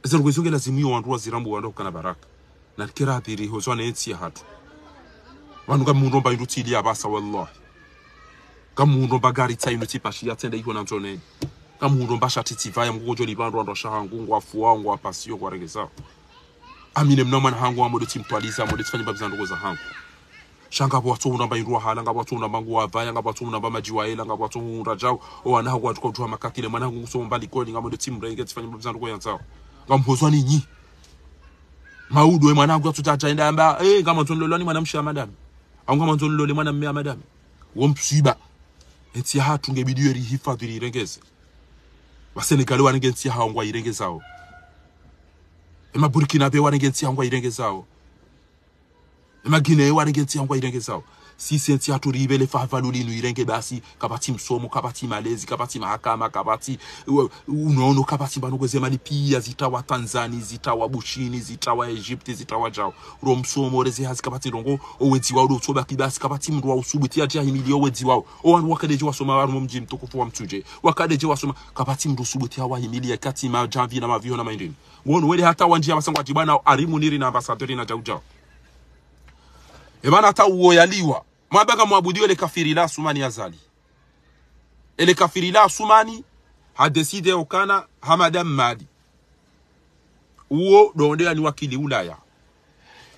Eze ndrongoo izo nge lazimu iyo wandru wazirambu wandru ukana baraka. Na rikera hadhiri hozwa ne ntsi yahatru. Wanu ngamhundro mba indru tsili ya pvasa, wallahi. Ngamhundro mba gari tsa inu tsipashi ya tsende iho na ndzoneni. Ngamhundro mba shati tsivaya mngu kodjo lipvandro wandru washa hangu, ngwafuao, ngwapasio, ngwarengezao. Amine mna mwana hangu, amode tsimtwaliza, amode tsifanye mbapvi za ndrongoo za hangu. Sha ngapvo watso hundra mba indru wahala, ngapvo watso hundra mba nguo wavaya, ngapvo watso hundra mba madji wayela, ngapvo watso hundra djao. O wana hangu watuka udjuha makatile, mwana hangu ngusomo mba likoli, ngamode tsimrenge, tsifanye mbapvi za ndrongoo yandzao. Ngamhozwa ni nyi. Maudu, e mwana hangu yatsudja dja enda amba, eh, ngamwandzo nilolwa ni mwanamshe ya madame. Au ngamwandzo nilole mwanamme ya madame. Wo mswiba. Entsi yahatru nge bidi yo rihifadhwi rirengeze. Wa Senegal warenge entsi yahao ngwairengezao. E ma Burkina be warenge entsi yahao ngwairengezao. E ma Guinée warenge entsi yahao ngwairengezao. Sisi entsi yahatru ripvele fahavalu linu irenge basi, kapvatsi msomo, kapvatsi malezi, kapvatsi mahakama, kapvatsi, u-, unono, kapvatsi mbano kweze mali pia, zitawa Tanzanie, zitawa Bushini, zitawa Egypte, zitawa djao. Ro msomo, reze hazi kapvatsi ndrongoo, o wedzi wao ndo utsobaki basi, kapvatsi mndru wa usubuti yadje yahimiliye o wedzi wao. O wanu wakadeje wasoma wanu mdji mtukufu wa Mtsudje. Wakadeje wasoma, kapvatsi mndru usubuti yawahimiliye katsi madjamvi na maviho na maindrini. Ngono wele hata wandji ya pvasa ngwadjibana, arimu niri na ambassadeur na djau djao. E mana hata uwo yaliwa. Mwamba ngamwabudiyo ele kafiri la Asumani Azali. Ele kafiri la Asumani, ha décidé ukana Hamada Mmadi. Uwo ndo nde yani wakili Ulaya.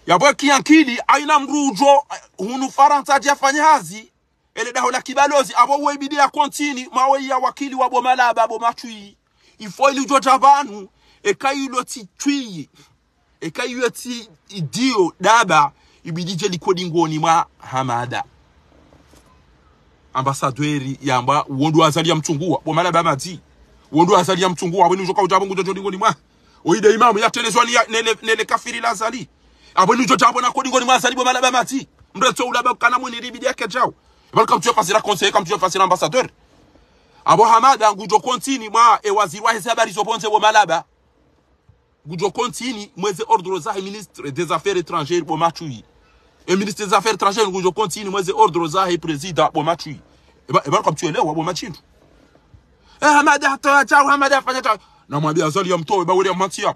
Yapvo kiankili, haina mndru udjo, hunu Farantsa yadje yafanye hazi, ele daho la kibalozi, apvo uwe ibidi ya continue, mwa we ya wakili wa bo Malaba, bo Matswi. Il faut ili udjo dja pvanu, eka ilo tsi Tswi. Eka iyo tsi idio daba, ibidi dje liko dingoni mwa Hamada. Ambassadeur yamba, uwo ndo Azali ya mtsunguwa, bo Malaba Madi. Uwo ndo Azali ya mtsunguwa, apvo ni udjo ka udja apvo ngudjo djo dingoni mwa. Oyi nde imamu yatelezwa ni ya, nele, nele kafiri la Azali. Apvo ni udjo dja apvo nako dingoni mwa Azali bo Malaba Madi. Mretso ulaba kana mwini ribidi yake djao. Epvanu kamtsuyo fasira conseiller, kamtsuyo fasira ambassadeur. Apvo Hamada ngudjo continue mwa e waziri wa heze habari zo pvondze bo Malaba. Ngudjo continue mweze ordre zahe ministre des affaires étrangères bo Matswi. E ministre des affaires étrangères ngudjo continue mweze ordre zahe président bo Matswi. Eba, eba kamtsuelewa bo Matshindu. Eh, Hamada hatowa djau, Hamada hafanya djau. Namwambia Azali ya mtowe, ba wele ya mantsi ya.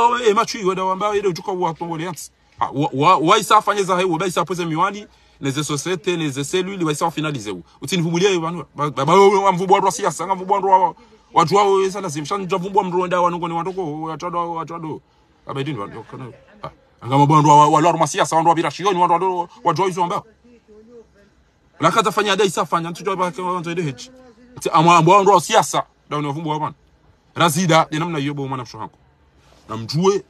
Wenda, e, match iyo, wenda wamba, ile ujuka wa tongole yantsi. Ah, wa, wa, wa isa afanye zahe, wa ba isa apvweze miwani, neze société, neze cellule, wa isa wa finaliser wo. Utsi nivumbulie yo pvanu. Ba, ba, ba, wa, mvumbu wandru wa siasa, nga mvumbu wandru wa, wa, wajua wo, isa lazima. Sha nija mvumbu wa mndru wenda wanu ngoni wandru ko, wajua do, wajua do. Aba idini wandru, kana. Ah, anga mvumbu wandru wa, wa, wa, wa siasa, wandru wa bira shioni, wandru wa, wajua izo amba. Laka tafanya da isa fanya, ntsu jua ba ke wandru de heji. Ntsi amwa, amwa wandru wa siasa, da wani wavumbu wa pvanu. Razida, de namna iyo bo mwana msho hangu. Na mjue,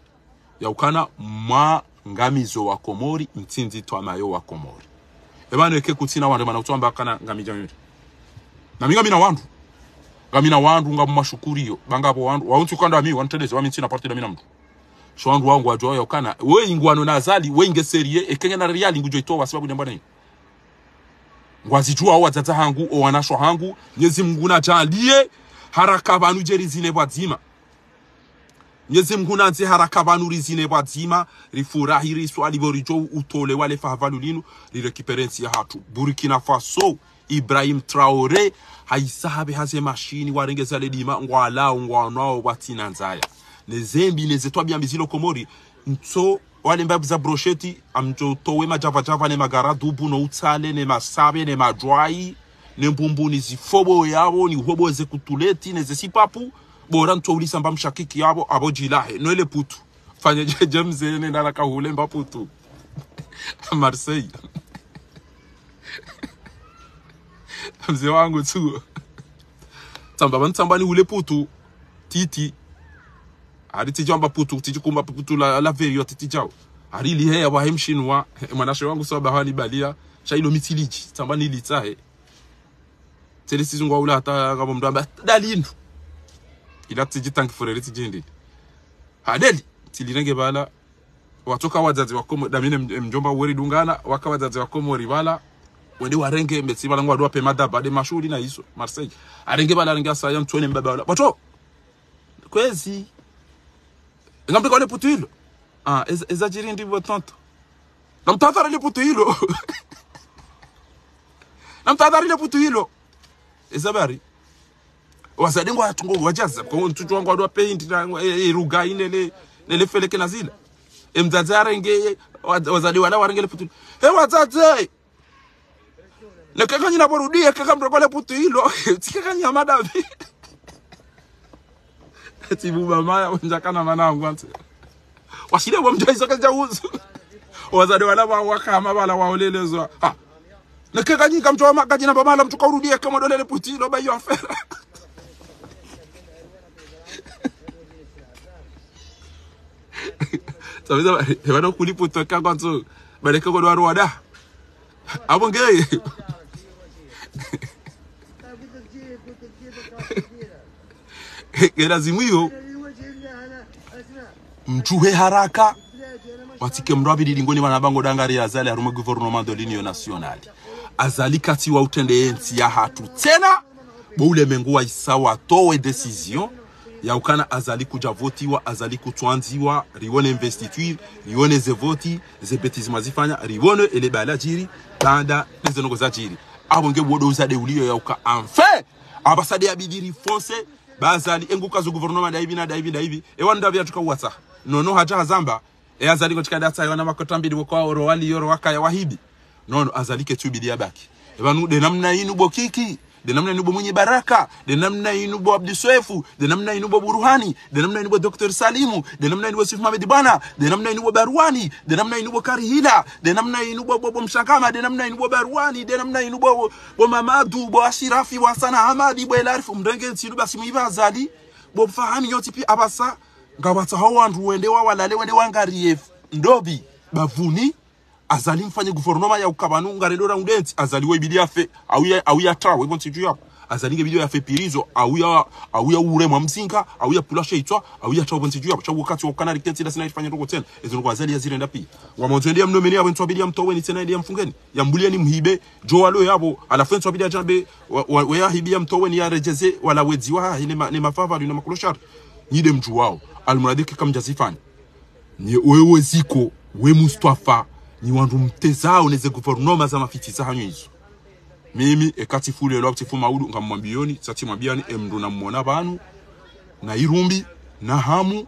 ya ukana mwa ngamizo wa Komori, mtsindzi twamayo wa Komori. Eba neke kutsina wandru mana utsuamba kana ngamija mimi. Na mi ngamina wandru. Ngamina wandru, ngamu mashukuriyo. Ba ngapvo wandru, wa untsi ukanda mi, wanteleze, wa mi ntsina parti da mina mndru. Sho wandru wangu wajua ya ukana, we ingwano na Azali, we inge sérieux, e kenge na Real ngujo itowa, sababu nemba nayi. Ngwazijua o wadzadze hangu, o wanasho hangu, Mnyezi Mungu najaliye, haraka pvanu je rizine pvwadzima. Mnyezi Mungu nandze haraka pvanu rizine pvwadzima, rifurahi riswali pvo rijo utole wale fahavalu linu, rirécupérer ntsi yahatru. Burkina Faso, Ibrahim Traoré, haisa habe haze mashini, warengeza le dima, ngwalao, ngwanwao, watsina nzaya. Neze mbi, neze twabia mbi zilo Komori, ntso, wale mbapvi za brosheti, amjo towe majavajava, ne magaradubu, no utsale, ne masabe, ne majwai, ne mbumbuni zifobo yapvo, ni hobo ze kutuleti, neze sipapu, bora ntso ulisa mba mshakiki yapvo, apvo jilahe, no ele putu. Fanye je, je mze, ne ndala kahule mba putu. Marseille. Mze wangu tu. Tsamba pvanu tsamba ni hule putu titi. Hari tsidjamba putu, tsidjikumba putu la, la verio titi djao. Hari liheya wahe mshinwa, mwanashe wangu swaba hani balia, sha ilo mitsilidji, tsamba nilitsahe. Tsele sizungu wa ula hata ngapvo mndru amba, dalindru. Ila tsidjitangi furere tsidjindi. Hadeli, tsilirenge pvala, watsoka wadzadze wa Komori, damine mdjomba weri dungana, waka wadzadze wa Komori pvala, wende warenge, mbetsi pvala ngwadjo wapve madaba de mashuhuli na iso, Marseille. Arenge pvala, arenge asaya, mtswene mbaba pvala. Bato! Kwezi. Ngambi kwa le putu ilo. Ah, eza, eza djiri ndi bo tonto. Namtadhari le putu ilo. Namtadhari le putu ilo. Eza bari. Wazade ngwa tungo wadjaza. Kwa mtsutsu wangu wadjo wapve hindri na, e, e, ruga ine le, ne le feleke na zila. E mdzadze arenge, e, wa-, wazade wala warenge le putu. He wazade! Neka kanyi na borudi, eka kamrogole putu ilo. Tsike kanyi Hamada pvi. Tsibu ba maya, wendja kana mana wangu ntsi. Washile wa mdjo izo kadja uzu. Wazade wala wa, wakama wala waolelezwa. Ha. Neka kanyi kamdjo wa makadji na ba mala mtsuka urudi, eka modolele putu ilo, ba yo afera. Sabi, sabi, he bana kuli putu ka kwanzo. Baleke kwa Rwanda. Abo nge. Nge lazimu iyo. Mdjuhe haraka. Watsike mndru abidi dingoni mana bango dangari ya Azali harumwa gouvernement de l'union nationale. Azali katsi wa utrende yentsi yahatru tsena. Bo ulemengu wa isa watowe décision ya ukana Azali kudja votiwa, Azali kutwandziwa, riwone investiture, riwone ze voti, ze bêtises mwazifanya, riwone ele bala djiri, banda, neze nongo zadjiri. Abo nge wodo uzade uliyo ya uka, enfin! Aba sade ya bidi rifonse, ba Azali, engu kazo gouvernement daibi na daibi daibi, ewa ndabi ya tuka watsa. Nono hadja hazamba, e Azali ngo tsikada tsayo na makota mbili woko wa oro wali yoro wakaya wahibi. Nono, Azali ketsu bidi ya baki. E pvanu, de namna inu bo Kiki, de namna inu bo Mwinyi Baraka, de namna inu bo Abdu Swefu, de namna inu bo Buruhani, de namna inu bo Docteur Salimu, de namna inu bo Yusuf Mohamed Bwana, de namna inu bo Barwani, de namna inu bo Karihila, de namna inu bo, bo, bo Mshangama, de namna inu bo Barwani, de namna inu bo, bo, bo Mamadu, bo Ashirafi, bo Hassan Ahmadi, bo Elarifu, mrenge ntsilu basi mwiba Azali, bo Fahami nyontsi pvi abasa, ngapvatsaho wandru wende wa walale, wende wangariye ndopvi, bapvuni, Azali mfanye gouvernement ya uka pvanu ngarendo ra undentsi, Azali we bidi yafe, au ya, au ya trawe, bo ntsi dju yapvo. Azali nge bidi yafe pirizo, au ya, au ya ure mwa mzinga, au ya pula sheitswa, au ya trawe bo ntsi dju yapvo. Sha wakati wa ukana rikentsi la sina ifanye ndoko tsena. Ezo ndoko Azali ya zirenda pvi. Wa mwandzo ende ya mnomeni ya wentsu abidi ya mtoweni tsena ende ya mfungeni. Ya mbulieni mhibe, djo walo yapvo, halafu wentsu abidi ya djambe, wa, wa, we ya hibi ya mtoweni ya redjeze, wala wedzi wa, ne ma, ne mafava, ne makoloshari. Nyi de mdjuwao. Almuradi ke kamdja zifanya. Nye wewe Ziko, we Mustafa, nyi wandru mtezao neze gouvernement za mafitsi za hanyu izo. Mimi, eka tsi fule lo tsi fuma udu, ngamwambiyoni, tsatsi mwambiyani, e mndru namwona pvanu, na irumbi, na hamu,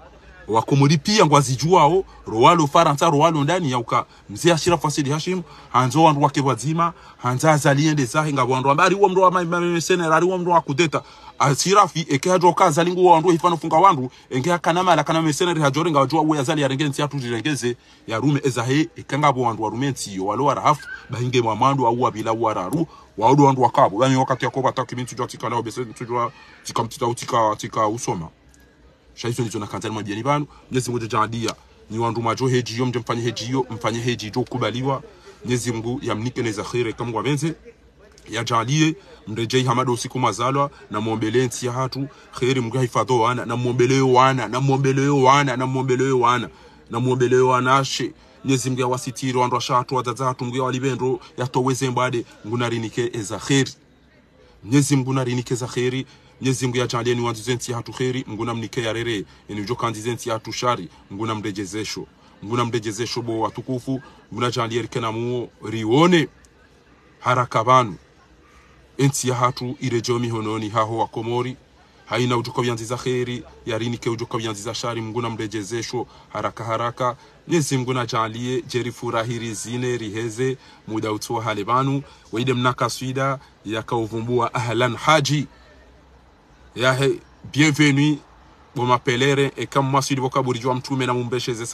wa Komori pia ngwazidjuwao, ro walo Farantsa, ro walo ndani, ya uka, mze Ashirafu Said Hashim, handzo wandru wake pvwadzima, handza Azali yende zahe, ngapvo wandru wamba, ari wo mndru wa ma, ma, ma, mercenaires, ari wo mndru wa kudeta. Ashirafi, eke hadjo ka Azali ngu wandru, hifano funga wandru, enge hakana mala, kana mercenaires hadjo renga wadjuwa uwe Azali yarenge ntsi yatru rirengeze, yarume ezahe, eka ngapvo wandru warume ntsi yo, walo warahafu, bahi nge mwa mwando, au wapvila, au wararu, wao ndo wandru wakapvo, bami wakati yako pvata kipvindzi tsudjuwa tsika lao, bese tsudjuwa tsika mtiti au tsika, tsika usoma. Sha izo ndizo nakandza nimwambiyeni pvanu, Mnyezi Mungu yadjaanliya. Nyi wandru mwadjo hedji yo, mdje mfanye hedji yo, mfanye hedji idjo kubaliwa. Mnyezi Mungu yamnike neza kheri, eka Mungu apvendze. Yadjaanliye, mredjeyi hama ndo usiku mwazalwa, namwombele ntsi yahatru, kheri Mungu yahifadhwi wana, namwombele yo wana, namwombele yo wana, namwombele yo wana, namwombele yo wanashe. Mnyezi Mungu yawasitiri, wandru washe hatru, wadzadze hatru, Mungu yawalipvendro, yatowe ze mbwade, Mungu narinike eza kheri. Mnyezi Mungu narinike za kheri, Mnyezi Mungu yadjaanliye ni wandzize ntsi yahatru kheri, Mungu namnike ya rere, eni udjo kandzize ntsi yahatru shari, Mungu namredjezesho. Mungu namredjezesho bo watukufu, Mungu nadjaanliye rike na muo, riwone, haraka pvanu. Entsi yahatru iredjeyo mihononi haho wa Komori, haina udjo ka uyandziza kheri, yarinike udjo ka uyandziza shari, Mungu namredjezesho, haraka haraka. Mnyezi Mungu nadjaanliye, dje rifurahi rizine, riheze, muda utsi wa hale pvanu, weyi de mna kaswida, yaka uvumbuwa Ahlan Hadji. Yahe, bienvenue, bo mapelere, eka mwaswili pvo kaburi djuwa mtrume namumbesheze